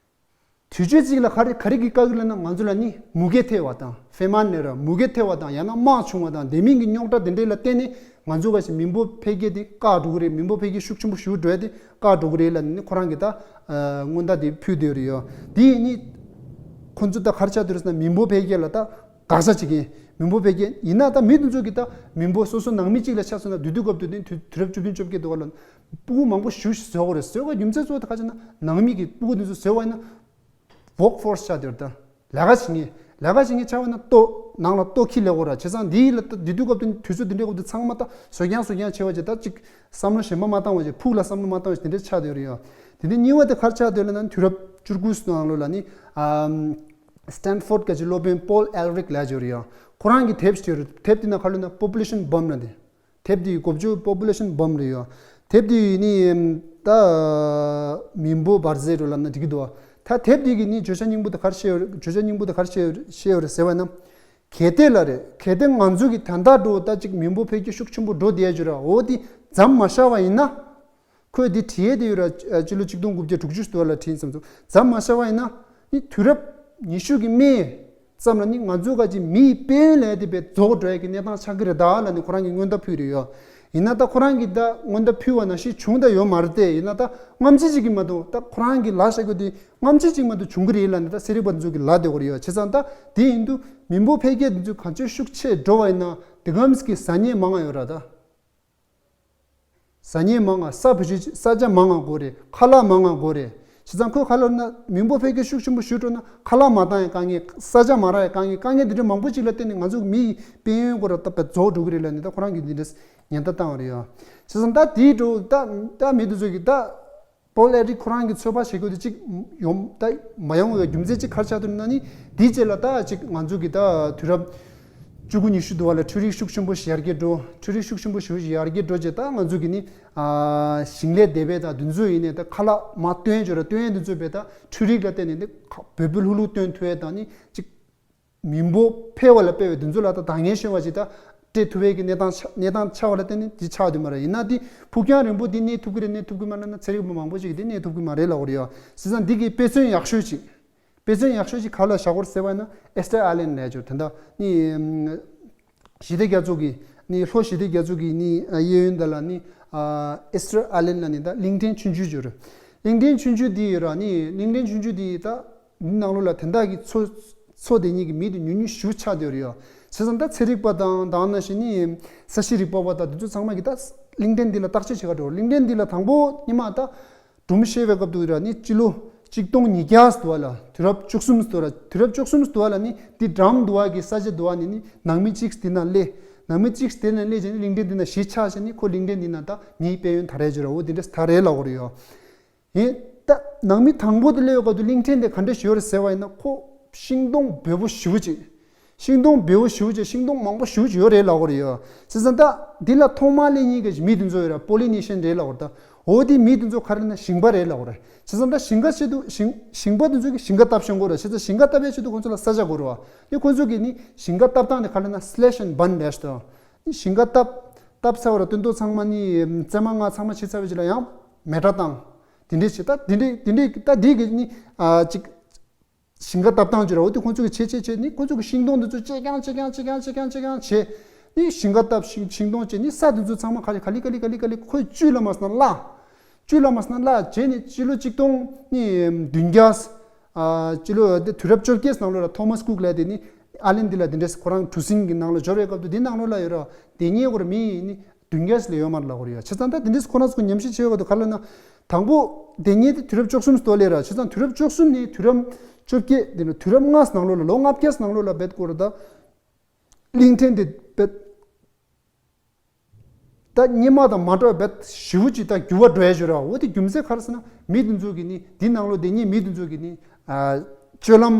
དུས་ཚོད་ཅིག་ལ་ག་རེ་ག་རེ་གི་བཀག་གི་ལ་ན་ང་ཚོ་ལ་ནི་མུ་གེ་ཐེབས་པ་དང་ཕེ་མན་ནེ་ར་མུ་གེ་ཐེབས་པ་དང་ཡང་ན་དམག་བྱུང་བ་དང་དེ་མིན་གྱི་རྙོག་དྲ་དེ་འདྲས་ལ་བརྟེན་ནས་ང་ཚོ་ག་ཞིག་མི་འབོར་འཕེལ་རྒྱས་དེ་བཀག་འགྲོ་གི་རེད། མི་འབོར་འཕེལ་རྒྱས་ཤུགས་ཆེན་པོ་ཞེ་པོ་འགྲོ་ཡ་དེ་བཀག་འགྲོ་གི་རེད་ལབ་ནི་ཁོ་རང་གི་ད་སྔོན་བརྡ་དེ་ཕུལ་བསྡད་ཡོད་རེད་ཡོད། དེ་ཡིན་ནི་ཁོ་ཚོ་ད་ག་རེ་ཆགས་བསྡད་རེད་ཟེར་ན་མི་འབོར་འཕེལ་རྒྱས་ལ་ད་དགག་བྱ་བྱེད་མཁན། མི་འབོར་འཕེལ་རྒྱས་ཡིན་ན་ད་མི་དེ་ཚོ་གི་ད་མི་འབོར་སོ་སོ་ནང་མི་གཅིག་ལ་ཆ་མཚོན་ན་དུས་དུས་སྐབས་དུས་དེ་དུས་དུས་རབས་བཅུ་བདུན་བཅོ་བརྒྱད་དུ་བ་ལ་ཕྲུ་གུ་མང་པོ་ཞེ་པོ་ཞིག་བཟོ་དགོས་རེད། བཟོ་དགོས་རྒྱུ་མཚན་གཙོ་བོ་དེ་ག་ཅི་ན་ནང་མི་གི་ཕྲུ་གུ་དེ་ཚོ་བཟོ་བ་ཡིན་ན། ཝོག་ཕོར་སི་ཆགས་བསྡད་ཡོད་རེད་ད། ལས་ཀ་བྱེད་མཁན། ལས་ཀ་བྱེད་མཁན་ཆགས་པ་ན་ལྟོ། ནང་ལ་ལྟོ་ཁྱི་ལས་དགོས་ར། བྱས་ཙང་འདི་ལ་ལྟོ་འདི་དུས་སྐབས་དུ་དུས་ཚོད་འདི་འདྲའི་སྐབས་དུ་ཚང་མ་ལྟ་བཟོ་རྐྱང་བཟོ་རྐྱང་བྱས་པ་བྱས་ད་ཅིག་བསམ་བློ་གཞན་པ་མ་བཏང་བ་བྱས་ཕུགས་ལ་བསམ་བློ་མ་བཏང་བ་བྱས་དེ་འདྲའི་ཆགས་བསྡད་ཡོད་རེད་ཡ། དེ་ནས་གཉིས་པ་དེ་ག་རེ་ཆགས་བསྡད་ཡོད་ལབ་ན་དུས་རབས་བཅུ་དགུ་ནང་ལོགས་ལ་ནི་ཨམ། སི་ཏན་ཕོར་ག་ཅིག་སློབ་དཔོན་པོལ་ཨེལ་རིག་ལབ་ཡོད་རེད་ཡ། ཁོ་རང་གི་དེབ་ཞིག་ཡོད་རེད། དེབ་དེ་ན་ག་ལབ་ན་Population Bomb ལབ་དེ། དེབ་དེའི་འགོ་བརྗོད་Population Bomb རེད་ཡོད། དེབ་དེ་ནི་ད་མི་འབོར་འབར་རྫས་རུ་ལབ་ན་འགྲིག་གི་འདུག་ད་དེབ་དེ་གི་ནི་བརྗོད་བྱ་སྙིང་པོ་དེ་ག་རེ་བཤད་ཡོད་རེད། བརྗོད་བྱ་སྙིང་པོ་དེ་ག་རེ་བཤད་ཡོད་རེད་ཟེར་བ་ན། གལ་ཏེ་ལ་རེད། གལ་ཏེ་ང་ཚོ་གི་ད་ལྟ་འགྲོ་ད་ཅིག་མི་འབོར་འཕེལ་རྒྱས་ཤུགས་ཆེན་པོ་འགྲོ་བསྡད་ཡ་རྒྱུ་ར་འོ་དེ་མཚམས་མ་བཞག་པ་ཡིན་ན། ཁོས་དེ་བྲིས་ཡས་དེ་ཡོད་ར། སྤྱི་ལོ་ཆིག་སྟོང་དགུ་བརྒྱ་དྲུག་ཅུ་དུ་བ་ལ་བྲིས་ཙམ་ཚོ་མཚམས་མ་བཞག་པ་ཡིན་ན། ནི་དུས་རབས་ཉི་ཤུ་གི་སྨད། ཙམ་ལ་ནི་ང་ཚོ་ག་ཅིག་མིའི་དཔལ་ཡོན་ལས་དེ་བས་རྫོགས་འགྲོ་ཡ་གི་གནས་སྟངས་ཆགས་ཀྱི་རེད་ད་ལ་ནི་ཁོ་རང་གི་སྔོན་བརྡ་ཕུལ་རེད་ཡོད། ཡིན་ན་ད་ཁོ་རང་གིས་ད་སྔོན་བརྡ་ཕུལ་བ་ནང་བཞིན་བྱུང་ད་ཡོད་མ་རེད་དེ། ཡིན་ན་ད་སྔ་ཕྱི་ཅིག་གི་མ་གཏོགས་ད་ཁོ་རང་གིས་ལབ་བཞག་གི་དེ་སྔ་ཕྱི་ཅིག་མ་གཏོགས་བྱུང་གི་རེད་ལབ་ནས་ད་ཚན་རིག་པ་ཚོ་གིས་ལབ་བསྡད་ཀྱི་ཡོད། བྱས་ཙང་ད་དེ་ཡིན་དུས་མི་འབོར་འཕེལ་རྒྱས་དེ་ཚོ་གང་ཅི་ཤུགས་ཆེ་འགྲོ་བ་ཡིན་ན་དེ་གམ་གྱི་ཟ་ཉལ་མང་ང་ཡོད་ར་ད། ཟ་ཉལ་མང་ང་ས་བུ་ཆུ་ས་ཆ་མང་ང་དགོས་རེད། ཁ་ལག་མང་ང་དགོས་རེད། བྱས་ཙང་ཁོས་ཁ་ལག་ན་མི་འབོར་འཕེལ་རྒྱས་ཤུགས་ཆེན་པོ་ཞིག་འགྲོ་ན་ཁ་ལག་མ་བཏང་ཡང་དཀའ་ངལ། ས་ཆ་མ་རག་ཡང་དཀའ་ངལ། དཀའ་ངལ་འདི་འདྲ་མང་པོ་ཅིག་ལ་བརྟེན་ནས་ང་ཚོ་མིའི་དཔལ་ཡོན་སྐོར་ལ་ད་བས་རྫོགས་འགྲོ་གི་རེད་ལབ་ནས་ད་ཁོ་རང་གིས་འདི་འདྲ་ཉེན་བརྡ་བཏང་བ་རེད་ཡ། བྱས་ཙང་ད་དེའི་འགྲོ་ད་ད་མི་དེ་ཚོ་གིས་ད། པོལ་ཨེ་རིག་ཁོ་རང་གི་ཚོད་དཔག་བྱེད་དགོས་དེ་གཅིག་ཡོང་ད་མ་ཡོང་བའི་རྒྱུ་མཚན་གཅིག་ག་རེ་ཆགས་འདུག་ན་ནི་དེའི་རྗེས་ལ་ད་གཅིག་ང་ཚོ་གི་ད་དུས་རབས་བཅུ་དགུ་ཉི་ཤུ་དུ་བ་ལ་འཕྲུལ་རིག་ཤུགས་ཆེན་པོ་ཞིག་ཡར་རྒྱས་འགྲོ། འཕྲུལ་རིག་ཤུགས་ཆེན་པོ་ཞིག་ཡར་རྒྱས་འགྲོ་རྗེས་ད་ང་ཚོ་གི་ནི་ཨ་ཞིང་ལས་སྡེ་བའི་ད་དུས་ཚོད་ཡིན་ནའི་ད་ཁ་ལག་མ་སྟོན་བྱོས་ར་སྟོན་ཡས་དུས་ཚོད་བས་ད་འཕྲུལ་རིག་ལ་བརྟེན་ནས་འདི་ཁ་འབོལ་པོ་ལྷུག་ལྷུག་སྟོན་ཐུབ་ཡས་ད་ནི་གཅིག་མི་འབོར་འཕེལ་བ་ལ་དཔག་པའི་དུས་ཚོད་ལ་ད་འདང་ངེས་ཤོར་བ་ཞིག་ད་སྤྲད་ཐུབ་པའི་གི་གནས་སྟངས་ཆགས་གནས་སྟངས་ཆགས་པ་ལ་བརྟེན་ནས་འདི་ཆགས་འདུག་མ་རེད། ཡིན་ན་འདི་ཕུགས་རྒྱང་རིང་པོ་འདི་གནས་ཐུབ་ཀྱི་རེད་གནས་ཐུབ་ཀྱི་མ་རེད་ན་ཚན་རིག་པ་མང་པོ་ཞིག་གིས་འདི་གནས་ཐུབ་ཀྱི་མ་རེད་ལབ་ཀྱི་ཡོད། བྱས་ཙང་འདི་གི་དཔེ་མཚོན་ཡག་ཤོས་ཅིག་དཔེ་མཚོན་ཡག་ཤོས་ཅིག་ག་ལ་བཞག་དགོས་ཟེར་བ་ཡིན་ན་ཨེ་སི་ཊར་ཨའི་ལན་ལབ་ཡ་ཅིག་ཡོད། དེ་འདྲ་ནི་ཞི་བདེ་རྒྱ་མཚོ་གི་ནི་ལྷོ་ཞི་བདེ་རྒྱ་མཚོ་གི་ནི་གཡས་གཡོན་འདི་ལ་ནི་ཨེ་སི་ཊར་ཨའི་ལན་ལ་ནི་ད་གླིང་ཕྲན་ཆུང་ཆུང་ཅིག་ཡོད་རེད། གླིང་ཕྲན་ཆུང་ཆུང་འདི་ཡོད་ར་ནི་གླིང་ཕྲན་ཆུང་ཆུང་འདི་ད་འདི་ནང་ལོགས་ལ་དེ་འདྲ་གི་མཚོ་མཚོ་དེ་ཉིད་ཀྱི་མི་དེ་ཉུང་ཉུང་ཞེ་པོ་ཆགས་བསྡད་ཡོད་རེད་ཡ། བྱས་ཙང་ད་ཚན་རིག་པ་དང་དེ་ནང་བཞིན་ནི་ས་གཤིས་རིག་པ་བ་དང་དེ་ཚོ་ཚང་མ་གིས་ད་གླིང་ཕྲན་འདི་ལ་བརྟག་དཔྱད་བྱེད་ག་འགྲོ། གླིང་ཕྲན་འདི་ལ་དང་པོ་སྔོན་མ་ད་སྒྲུང་བཤད་པའི་སྐབས་དུ་ར་ནི་སྤྱི་ལོ་ཆིག་སྟོང་ཉིས་བརྒྱ་དུ་བ་ལ་དུས་རབས་བཅུ་གསུམ་དུ་བ་ལ་དུས་རབས་བཅུ་གསུམ་དུ་བ་ལ་ནི་འདི་འགྲམ་དུ་བ་གི་ས་ཆ་དུ་བ་ནི་ནི་ནང་མི་གཅིག་དེ་ན་སླེབས། ནང་མི་གཅིག་དེ་ན་སླེབས་བྱས་ནི་གླིང་ཕྲན་འདི་ན་གཞིས་ཆགས་བྱས་ནི་ཁོ་གླིང་ཕྲན་འདི་ན་ད་མིའི་དཔལ་ཡོན་དར་ཡས་བྱོས་ར་འོ་དེ་འདྲ་དར་རེད་ལབ་ཀྱི་ཡོད་རེད་ཡ། ཡིན། ད་ནང་མི་དང་པོ་དེ་སླེབས་པའི་སྐབས་དུ་གླིང་ཕྲན་དེ་ག་འདྲ་ཞིག་ཡོད་རེད་ཟེར་བ་ཡིན་ན་ཁོ་ཤིང་སྡོང་འབེལ་པོ་ཞེ་པོ་ཅིག་ཤིང་སྡོང་འབེལ་པོ་ཞེ་པོ་ཅིག་ཤིང་སྡོང་མང་པོ་ཞེ་པོ་ཅིག་ཡོད་རེད་ལབ་ཀྱི་ཡོད་རེད་ཡ། བྱས་ཙང་ད་འདི་ལ་ཐོག་མར་སླེབས་མཁན་གྱི་མི་དེ་ཚོ་ཡོད་རེད། པོ་ལི་ནེ་ཤན་རེད་ལབ་ཀྱི་རེད། ད་འོ་དེ་མི་དེ་ཚོ་ག་རེ་ན་ཞིང་པ་རེད་ལབ་ཀྱི་རེད། བྱས་ཙང་ད་ཞིང་ཁ་ཆེད་དུ་ཞིང་ཞིང་པ་དེ་ཚོ་གིས་ཞིང་ཁ་བཏབ་ཤེས་དགོས་རེད། བྱས་ཙང་ཞིང་ཁ་བཏབ་ཡས་ཆེད་དུ་ཁོ་ཚོ་ལ་ས་ཆ་དགོས་རེད་བ། དེ་ཁོ་ཚོ་གིས་ནི་ཞིང་ཁ་བཏབ་སྟངས་དེ་ག་རེ་ན་slash and burn་རེད་ཤག་ད་ཞིང་ཁ་བཏབ་བཏབ་ཚར་བ་ར་སྟོན་ཐོག་ཚང་མ་ནི་རྩེ་མ་ང་ཚང་མ་བྱས་ཚར་བའི་རྗེས་ལ་ཡང་མེ་དྲ་བཏང་། དེ་འདྲས་བྱས་ད་དེ་འདྲས་དེ་འདྲས་ད་དེ་གི་ནི་ཨ་ཅིག་ཞིང་ཁ་བཏབ་སྟངས་བྱོས་ར་འོ་དེ་ཁོང་ཚོ་གི་བྱས་བྱས་བྱས་ནི་ཁོང་ཚོ་གི་ཤིང་སྡོང་འདི་ཚོ་བཅད་རྐྱང་བཅད་རྐྱང་བཅད་རྐྱང་བཅད་རྐྱང་བཅད་རྐྱང་བྱས་ནི་ཞིང་ཁ་བཏབ་ཤིང་ཤིང་སྡོང་བཅད་ནི་ས་འདི་ཚོ་ཚང་མ་ག་ལེ་ག་ལེ་ག་ལེ་ག་ལེ་ཁོས་བཅུད་ལ་མ་སོང་ན་བརླག་བཅུད་ལ་མ་སོང་ན་བརླག་བྱས་ནི་སྤྱི་ལོ་གཅིག་སྟོང་ནི་བདུན་བརྒྱ་ཨ་སྤྱི་ལོ་དེ་དུས་རབས་བཅོ་བརྒྱད་ནང་ལོགས་ལ་ཐོ་མཱས་ཀུག་ལབ་དེ་ནི་ཨ་ལན་འདི་ལ་དེ་འདྲས་ཁོ་རང་གྲུ་གཟིངས་ཀྱི་ནང་ལ་འབྱོར་བའི་སྐབས་དུ་དེ་ནང་ལོགས་ལ་ཡོད་ར་དེ་ཉེ་བར་མི་ནི་བདུན་བརྒྱ་ལས་ཡོད་མ་རེད་ལབ་ཀྱི་ཡོད། བྱས་ཙང་ད་དེ་འདྲས་ཁོ་རང་ཚོ་ཉམས་ཞིབ་བྱེད་བའི་སྐབས་དུ་ག་ལ་ན། དང་པོ་དེ་ཉིད་དེ་དུས་རབས་བཅུ་གསུམ་དུ་སླེབས་ར། བྱས་ཙང་དུས་རབས་བཅུ་གསུམ་ནས་དུས་རབས་བཅོ་བརྒྱད་དེ་ནས་དུས་རབས་ལྔ་ནང་ལོགས་ལ་ལོ་ལྔ་བརྒྱ་ནང་ལོགས་ལ་རྦད་སྐོར་ད་གླིང་ཕྲན་དེ་རྦད་ད་སྔོན་མ་དང་མ་འདྲ་བ་རྦད་ཞེ་པོ་ཅིག་ད་འགྱུར་བ་འགྲོ་ཡ་ཞིག་ར། འོ་དེ་རྒྱུ་མཚན་ག་རེ་ཟེར་ན་མི་དེ་ཚོ་གི་ནི་འདི་ནང་ལོགས་དེ་ཉིད་མི་དེ་ཚོ་གི་ནི་ཨ། སྤྱོད་ལམ་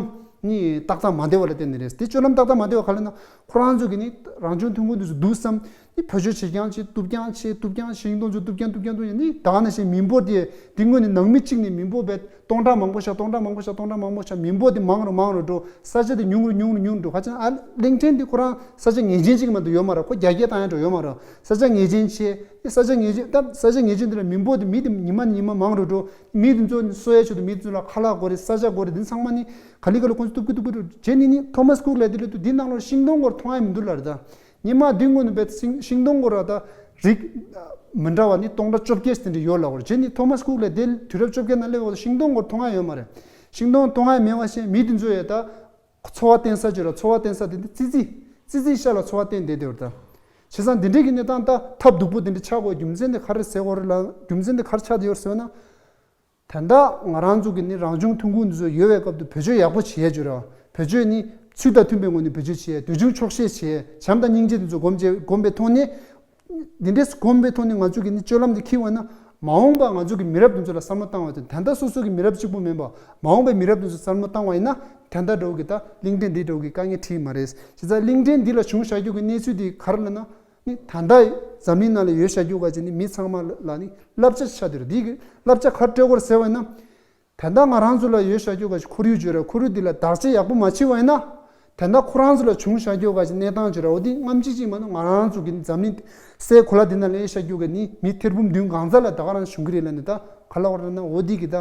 ནི་ཏག་ཏག་མ་བདེ་བ་ལ་བརྟེན་ནས་རེད། དེ་སྤྱོད་ལམ་ཏག་ཏག་མ་བདེ་བ་ག་ལ་ན་ཁོ་རང་ཚོ་གི་ནི་རང་བྱུང་ཐོན་ཁུངས་དེ་ཚོ་འདུག་བསམ་ནི་བེད་སྤྱོད་བྱེད་རྐྱང་བྱེད་གཏུབ་རྐྱང་བྱེད་གཏུབ་རྐྱང་ཤིང་སྡོང་ཚོ་གཏུབ་རྐྱང་གཏུབ་རྐྱང་གཏུབ་རྐྱང་ནི་ད་ནང་བཞིན་མི་འབོར་དེ་འདི་སྔོན་ནས་ནང་མི་གཅིག་ནས་མི་འབོར་བས་སྟོང་ཕྲག་མང་པོ་ཤ་སྟོང་ཕྲག་མང་པོ་ཤ་སྟོང་ཕྲག་མང་པོ་ཤ་མི་འབོར་དེ་མང་རུ་མང་རུ་འགྲོ། ས་ཆ་དེ་ཉུང་རུ་ཉུང་རུ་ཉུང་རུ་འགྲོ། ཁ་ཅིག་ཨ་གླིང་ཕྲན་དེ་ཁོ་རང་ས་ཆ་ངེས་ཅན་གཅིག་མ་གཏོགས་ཡོད་མ་རེད། ཁོ་རྒྱ་སྐྱེད་བཏང་ཡ་འགྲོ་ཡོད་མ་རེད། ས་ཆ་ངེས་ཅན་ཆེ། ས་ཆ་ངེས་ཅན་ད་ས་ཆ་ངེས་ཅན་དེ་ལ་མི་འབོར་དེ་མི་དེ་ཉི་མ་ཉི་མ་མང་རུ་འགྲོ། མི་དེ་ཚོ་ནི་གསོ་ཡ་ཆེད་དུ་མི་དེ་ཚོ་ལ་ཁ་ལག་དགོས་རེད། ས་ཆ་དགོས་རེད། འདི་ཚང་མ་ནི་ག་ལེ་ག་ལེ་ཁོང་ཚོ་གཏུབ་ཀི་གཏུབ་ཀི་འགྲོ་བྱས་ནི་ནི་ཐོ་མཱས་ཀུག་ལབ་དེ་ལ་དུ་འདི་ནང་ལོགས་ཤིང་སྡོང་སྐོར་མཐོང་ཡ་མི་འདུག་ལབ་རེད་ད། ཉི་མ་འདི་སྔོན་ནས་བས་ཤིང་ཤིང་སྡོང་སྐོར་ར་ད་རིགས་མི་འདྲ་བ་ནི་སྟོང་ཕྲག་བཅོ་བརྒྱད་དེ་འདྲ་ཡོད་ལབ་རེད། བྱས་ནི་ཐོ་མཱས་ཀུག་ལབ་དེ་དུས་རབས་བཅོ་བརྒྱད་ནང་སླེབས་པ་ཤིང་སྡོང་སྐོར་མཐོང་ཡ་ཡོད་མ་རེད། ཤིང་སྡོང་མཐོང་ཡ་མེད་པ་བྱས་མི་དེ་ཚོ་ཡ་ད། འཚོ་བ་བརྟེན་ས་ཅིག་ར། འཚོ་བ་བརྟེན་ས་དེ་འདི་ཙི་ཙི་ཙི་ཙི་ཤ་ལ་འཚོ་བ་བརྟེན་བསྡད་དེ་བར་ད། བྱས་ཙང་འདི་འདྲའི་གི་གནས་སྟངས་ད་ཐབས་སྡུག་པོ་དེ་འདྲ་ཆགས་དགོས་རྒྱུ་མཚན་དེ་ག་རེ་ཟེར་དགོས་རེད་ལ། རྒྱུ་མཚན་དེ་ག་རེ་ཆགས་བསྡད་ཡོད་ཟེར་ན། ད་ལྟ་ང་རང་ཚོ་གི་ནི་རང་བྱུང་ཐོན་ཁུངས་འདི་ཚོ་ཡོད་པའི་སྐབས་དུ་བེད་སྤྱོད་ཡག་པོ་བྱེད་ཡ་ཅིག་ར། བེད་སྤྱོད་ནི་ཚུལ་དང་མཐུན་པའི་ངོས་ནས་བེད་སྤྱོད་བྱེད་ཡ། དུས་རྒྱུན་ཆོག་ཤེས་བྱེད་ཡ། བྱམས་དང་སྙིང་རྗེ་དེ་ཚོ་སྒོམ་བྱེད་སྒོམ་པའི་ཐོག་ནས། འདི་འདྲས་གོམས་པའི་ཐོག་ནས་ང་ཚོ་གི་ནི་སྤྱོད་ལམ་འདི་འཁྱེར་བ་ན། མ་འོངས་པ་ང་ཚོ་གི་མི་རབས་དེ་ཚོ་ལ་བསམ་བློ་བཏང་བ་དང་། ད་ལྟ་སོ་སོ་གི་མི་རབས་གཅིག་པུ་མིན་པ། མ་འོངས་པའི་མི་རབས་དེ་ཚོ་བསམ་བློ་བཏང་བ་ཡིན་ན། ད་ལྟ་འདྲ་བོ་གི་ད་གླིང་ཕྲན་འདི་འདྲ་བོ་གི་དཀའ་ངལ་འཕྲད་མ་རེད། བྱས་ཙང་གླིང་ཕྲན་འདི་ལ་བྱུང་བཞག་རྒྱུ་གི་གནས་ཚུལ་འདི་ག་རེ་ལབ་ན། ནི་ད་ལྟ་འཛམ་གླིང་ནང་ལ་ཡོད་བཞག་རྒྱུ་ག་ཅིག་ནི་མི་ཚང་མ་ལ་ནི་བསླབ་བྱ་ཆགས་བསྡད་རེད། འདི་གི་བསླབ་བྱ་ག་རེ་སྤྲད་དགོས་རེད་ཟེར་བ་ཡིན་ན། ད་ལྟ་ང་རང་ཚོ་ལ་ཡོད་བཞག་རྒྱུ་ག་ཅིག་ཁོར་ཡུག་བརྗོད་ར། ཁོར་ཡུག་འདི་ལ་བདག་གཅེས་ཡག་པོ་མ་བྱས་པ་ཡིན་ན། ད་ལྟ་ཁོ་རང་ཚོ་ལ་བྱུང་བཞག་རྒྱུ་ག་ཅིག་གནས་སྟངས་བརྗོད་ར། འོ་འདི་རྔམ་བརྗིད་ཅིག་མ་གཏོགས་ང་རང་ཚོ་གི་འཛམ་གླིང་སའི་གོ་ལ་འདི་ན་ལས་བཞག་རྒྱུ་ག་ནི་མི་ཐེར་འབུམ་བདུན་གང་ཙམ་ལ་ད་ག་རང་བྱུང་གི་རེད་ལབ་ནས། ད་ག་ལ་བར་ན་འོ་འདི་གི་ད་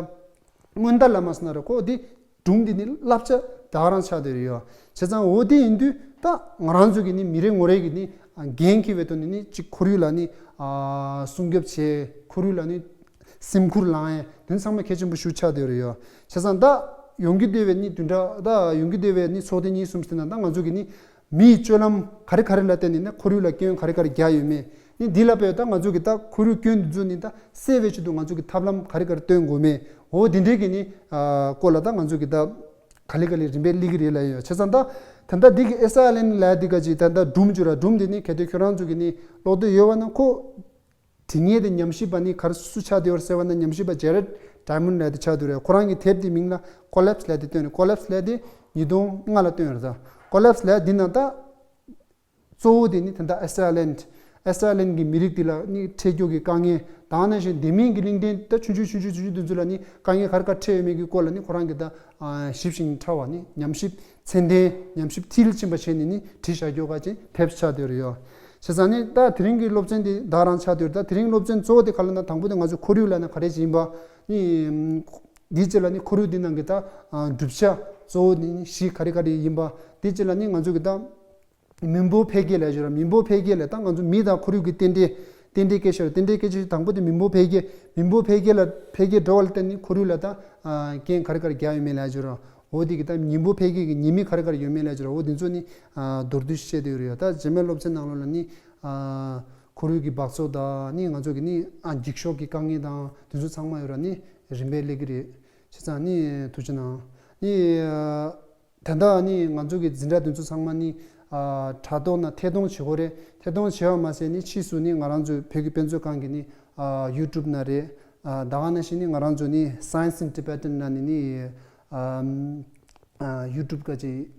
སྔོན་བརྡ་ལ་མ་སོང་ན་ར། ཁོ་འདི་ སྒྲུང་འདི་ནི་བསླབ་བྱ་ད་ག་རང་ཆགས་བསྡད་ཡོད། བྱས་ཙང་འོ་དེ་ཡིན་དུས་ད་ང་རང་ཚོ་གི་ནི་མི་རེ་ངོ་རེ་གི་ནི་འགན་འཁྱེར་བའི་ཐོག་ནས་ནི་གཅིག་ཁོར་ཡུག་ལ་ནི་སྲུང་སྐྱོབ་བྱེད། ཁོར་ཡུག་ལ་ནི་སེམས་ཁུར་བླངས་ཡས་དེ་ཚང་མ་གལ་ཆེན་པོ་ཞིག་ཆགས་བསྡད་ཡོད། བྱས་ཙང་ད་ཡོང་གི་བསྡད་པའི་ནི་བདུན་ཕྲག་ད་ཡོང་གི་བསྡད་པའི་ནི་ཚོགས་ཐེངས་གཉིས་གསུམ་ཞིག་དེ་ན་ད་ང་ཚོ་གི་ནི་མིའི་སྤྱོད་ལམ་ག་རེ་ག་རེ་ལ་བརྟེན་ནས་ན་ཁོར་ཡུག་ལ་སྐྱོན་ག་རེ་ག་རེ་རྒྱག་ཡོད་མེད། ནི་འདི་ལ་བས་ད་ང་ཚོ་གི་ད་ཁོར་ཡུག་སྐྱོན་འདི་ཚོ་ནི་ད་སེལ་བའི་ཆེད་དུ་ང་ཚོ་གི་ཐབས་ལམ་ག་རེ་ག་རེ་སྟོན་དགོས་མེད། འོ་འདི་འདྲའི་གི་ནི་སྐོར་ལ་ད་ང་ཚོ་གི་ད་ག་ལེ་ག་ལེ་རིམ་པས་སླེབས་ཀྱི་རེད་ལབ་ཡོད། བྱས་ཙང་ད་ད་ལྟ་འདི་གི་ཨེ་སི་ཨེལ་ཨེན་ལབ་འདི་ག་ཅིག་ད་ད་སྒྲུང་བཅུ་ར་སྒྲུང་འདི་ནི་གལ་ཏེ་ཁྱོད་རང་ཚོ་གི་ནི་ཀློག་འདོད་ཡོད་པ་ན་ཁོ། དེ་ངས་དེ་ཉམས་ཞིབ་པ་ནི་ག་རེ་སུ་ཆགས་བསྡད་ཡོད་ཟེར་བ་ན་ཉམས་ཞིབ་པ་ཇེ་རེད་ཌའི་མོན་ཌི་ལབ་དེ་ཆགས་བསྡད་ཡོད་རེད། ཁོ་རང་གི་དེབ་དེ་མིང་ལ་ཀོ་ལེབ་སི་ལབ་དེ་བཏོན་རེད། ཀོ་ལེབ་སི་ལབ་དེ་ཉིས་སྟོང་ལྔ་ལ་བཏོན་ཡོད་རེད། ད་ཀོ་ལེབ་སི་ལབ་དེ་ནང་ད་གཙོ་བོ་དེ་ནི་ད་ལྟ་ཨེ་སི་ཨེལ་ཨེན་ཨེ་སི་ཨེལ་ཨེན་གི་མི་རིགས་དེ་ལ་ནི་འཕྲད་རྒྱུ་གི་དཀའ་ངལ་དང་ནང་བཞིན་དེ་མིན་གྱི་གླིང་ཕྲན་ད་ཆུང་ཆུང་ཆུང་ཆུང་ཆུང་ཆུང་དེ་ཚོ་ལ་ནི་དཀའ་ངལ་ག་རེ་ག་རེ་འཕྲད་ཡོད་མེད་ཀྱི་སྐོར་ལ་ནི་ཁོ་རང་གི་ད་ཞིབ་ཅིང་ཕྲ་བ་ནི་ཉམས་ཞིབ་ཚད་ལྡན་ཉམས་ཞིབ་མཐིལ་ཕྱིན་པ་བྱས་ནས་ནི་བྲིས་བཞག་རྒྱུ་ག་ཅིག་དེབ་ཆགས་བསྡད་ཡོད་རེད་ཡོ། བྱས་ཙང་ནི་ད་དེ་རིང་གི་སློབ་ཚན་འདི་ད་རང་ཆགས་བསྡད་ཡོད་རེད། ད་དེ་རིང་སློབ་ཚན་གཙོ་བོ་དེ་ག་ལ་ན་དང་པོ་དེ་ང་ཚོ་ཁོར་ཡུག་ལ་ན་ག་རེ་ཅིག་ཡིན་པ་ནི། འདི་ཅི་ལ་ནི་ཁོར་ཡུག་འདི་ནང་གི་ད་གྲུབ་ཆ་གཙོ་བོ་ནི་བཞི་ག་རེ་ག་རེ་ཡིན་པ། འདི་ཅི་ལ་ནི་ང་ཚོ་གི་ད་མི་འབོར་འཕེལ་རྒྱས་ལ་ཞུ་ར། མི་འབོར་འཕེལ་རྒྱས་ལ་ད་ང་ཚོ་མི་དང་ཁོར་ཡུག་གི་རྟེན་འབྲེལ། རྟེན་འབྲེལ་སྐད་ཆ་ར། རྟེན་འབྲེལ་སྐད་ཆ་དང་པོ་དེ་མི་འབོར་འཕེལ་རྒྱས། མི་འབོར་འཕེལ་རྒྱས་ལ་འཕེལ་རྒྱས་འགྲོ་བ་ལ་བརྟེན་ནས་ཁོར་ཡུག་ལ་ད་རྐྱེན་ག་རེ་ག་རེ་རྒྱག་ཡོད་མེད་ལ་ཞུ་ར། འོ་དེ་གི་ད་མི་འབོར་འཕེལ་རྒྱས་ཀྱི་ཉེས་དམིགས་ག་རེ་ག་རེ་ཡོད་མེད་ལ་ཞུ་ར། འོ་དེ་ཚོ་ནི་མདོར་བསྡུས་ཤིག་བཤད་དེ་ཡོད་རེད་ཡ། ད་རྗེས་མའི་སློབ་ཚན་ནང་ལོགས་ལ་ནི་ཁོར་ཡུག་གི་འབག་བཙོག་དང་ནི་ང་ཚོ་གི་ནི་འགྱིག་ཤོག་གི་དཀའ་ངལ་དང་དེ་ཚོ་ཚང་མ་ཡོད་ར། ནི་རིམ་པས་སླེབས་ཀྱི་རེད། བྱས་ཙང་ནི་ཐུགས་རྗེ་གནང་ནི། ད་ལྟ་ནི་ང་ཚོ་གི་འཛིན་གྲྭ་དེ་ཚོ་ཚང་མ་ནི་དྲ་ཐོག་ན་ཐད་གཏོང་བྱེད་དགོས་རེད། ཐད་གཏོང་བྱེད་པ་མ་ཟད་ནི་ཕྱིས་སུ་ནི་ང་རང་ཚོའི་བོད་ཀྱི་དཔེ་མཛོད་ཁང་གི་ནི་ཡུ་ཊུབ་ན་རེད། ད་ག་ནང་བཞིན་ནི་ང་རང་ཚོ་ནི་Science in Tibetan ན་ནི་ནི་ཡུ་ཊུབ་ག་ཅིག་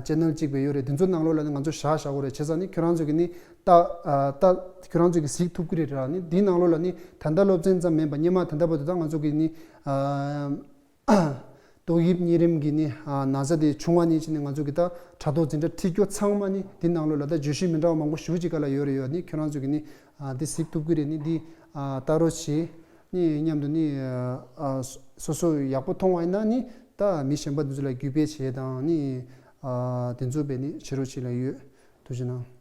ཅེ་ནལ་གཅིག་པའི་ཡོད་རེད། དེ་ཚོ་ནང་ལོགས་ལ་ནི་ང་ཚོ་བཞག་བཞག་དགོས་རེད། བྱས་ཙང་ནི་ཁྱོད་རང་ཚོ་གི་ནི་ད་ད་ཁྱོད་རང་ཚོ་གི་གཟིགས་ཐུབ་ཀྱི་རེད་ར། ནི་འདི་ནང་ལོགས་ལ་ནི་ད་ལྟ་སློབ་ཚན་ཙམ་མིན་པ་སྔོན་མ་ད་ལྟ་བར་དུ་ད་ང་ཚོ་གི་ནི། ཏོག་དབྱིབས་གཉན་རིམས་ཀྱི་ནི་ན་ཚ་དེ་བྱུང་བ་ནས་བྱས་ནས་ང་ཚོ་གི་ད་དྲ་ཐོག་འཛིན་གྲྭ་ཁྲིད་སྐྱོར་ཚང་མ་ནི་འདི་ནང་ལོགས་ལ་ད་བརྗོད་གཞི་མི་འདྲ་བ་མང་པོ་ཞེ་པོ་ཅིག་ག་ལ་ཡོད་རེད་ཡོད། ནི་ཁྱོད་རང་ཚོ་གི་ནི་འདི་གཟིགས་ཐུབ་ཀྱི་རེད། ནི་འདི་ལྟ་རོགས་བྱེད། ནི་མཉམ་དུ་ནི་སོ་སོ་ཡག་པོ་མཐོང་བ་ཡིན་ན་ནི་ད་མི་གཞན་པ་འདི་ཚོ་ལ་བརྒྱུད་སྤེལ་བྱེད་དང་ནི་དེ་ཚོ་བས་ནི་བྱེད་རོགས་བྱེད་ལ་ཡོད། ཐུགས་རྗེ་གནང་།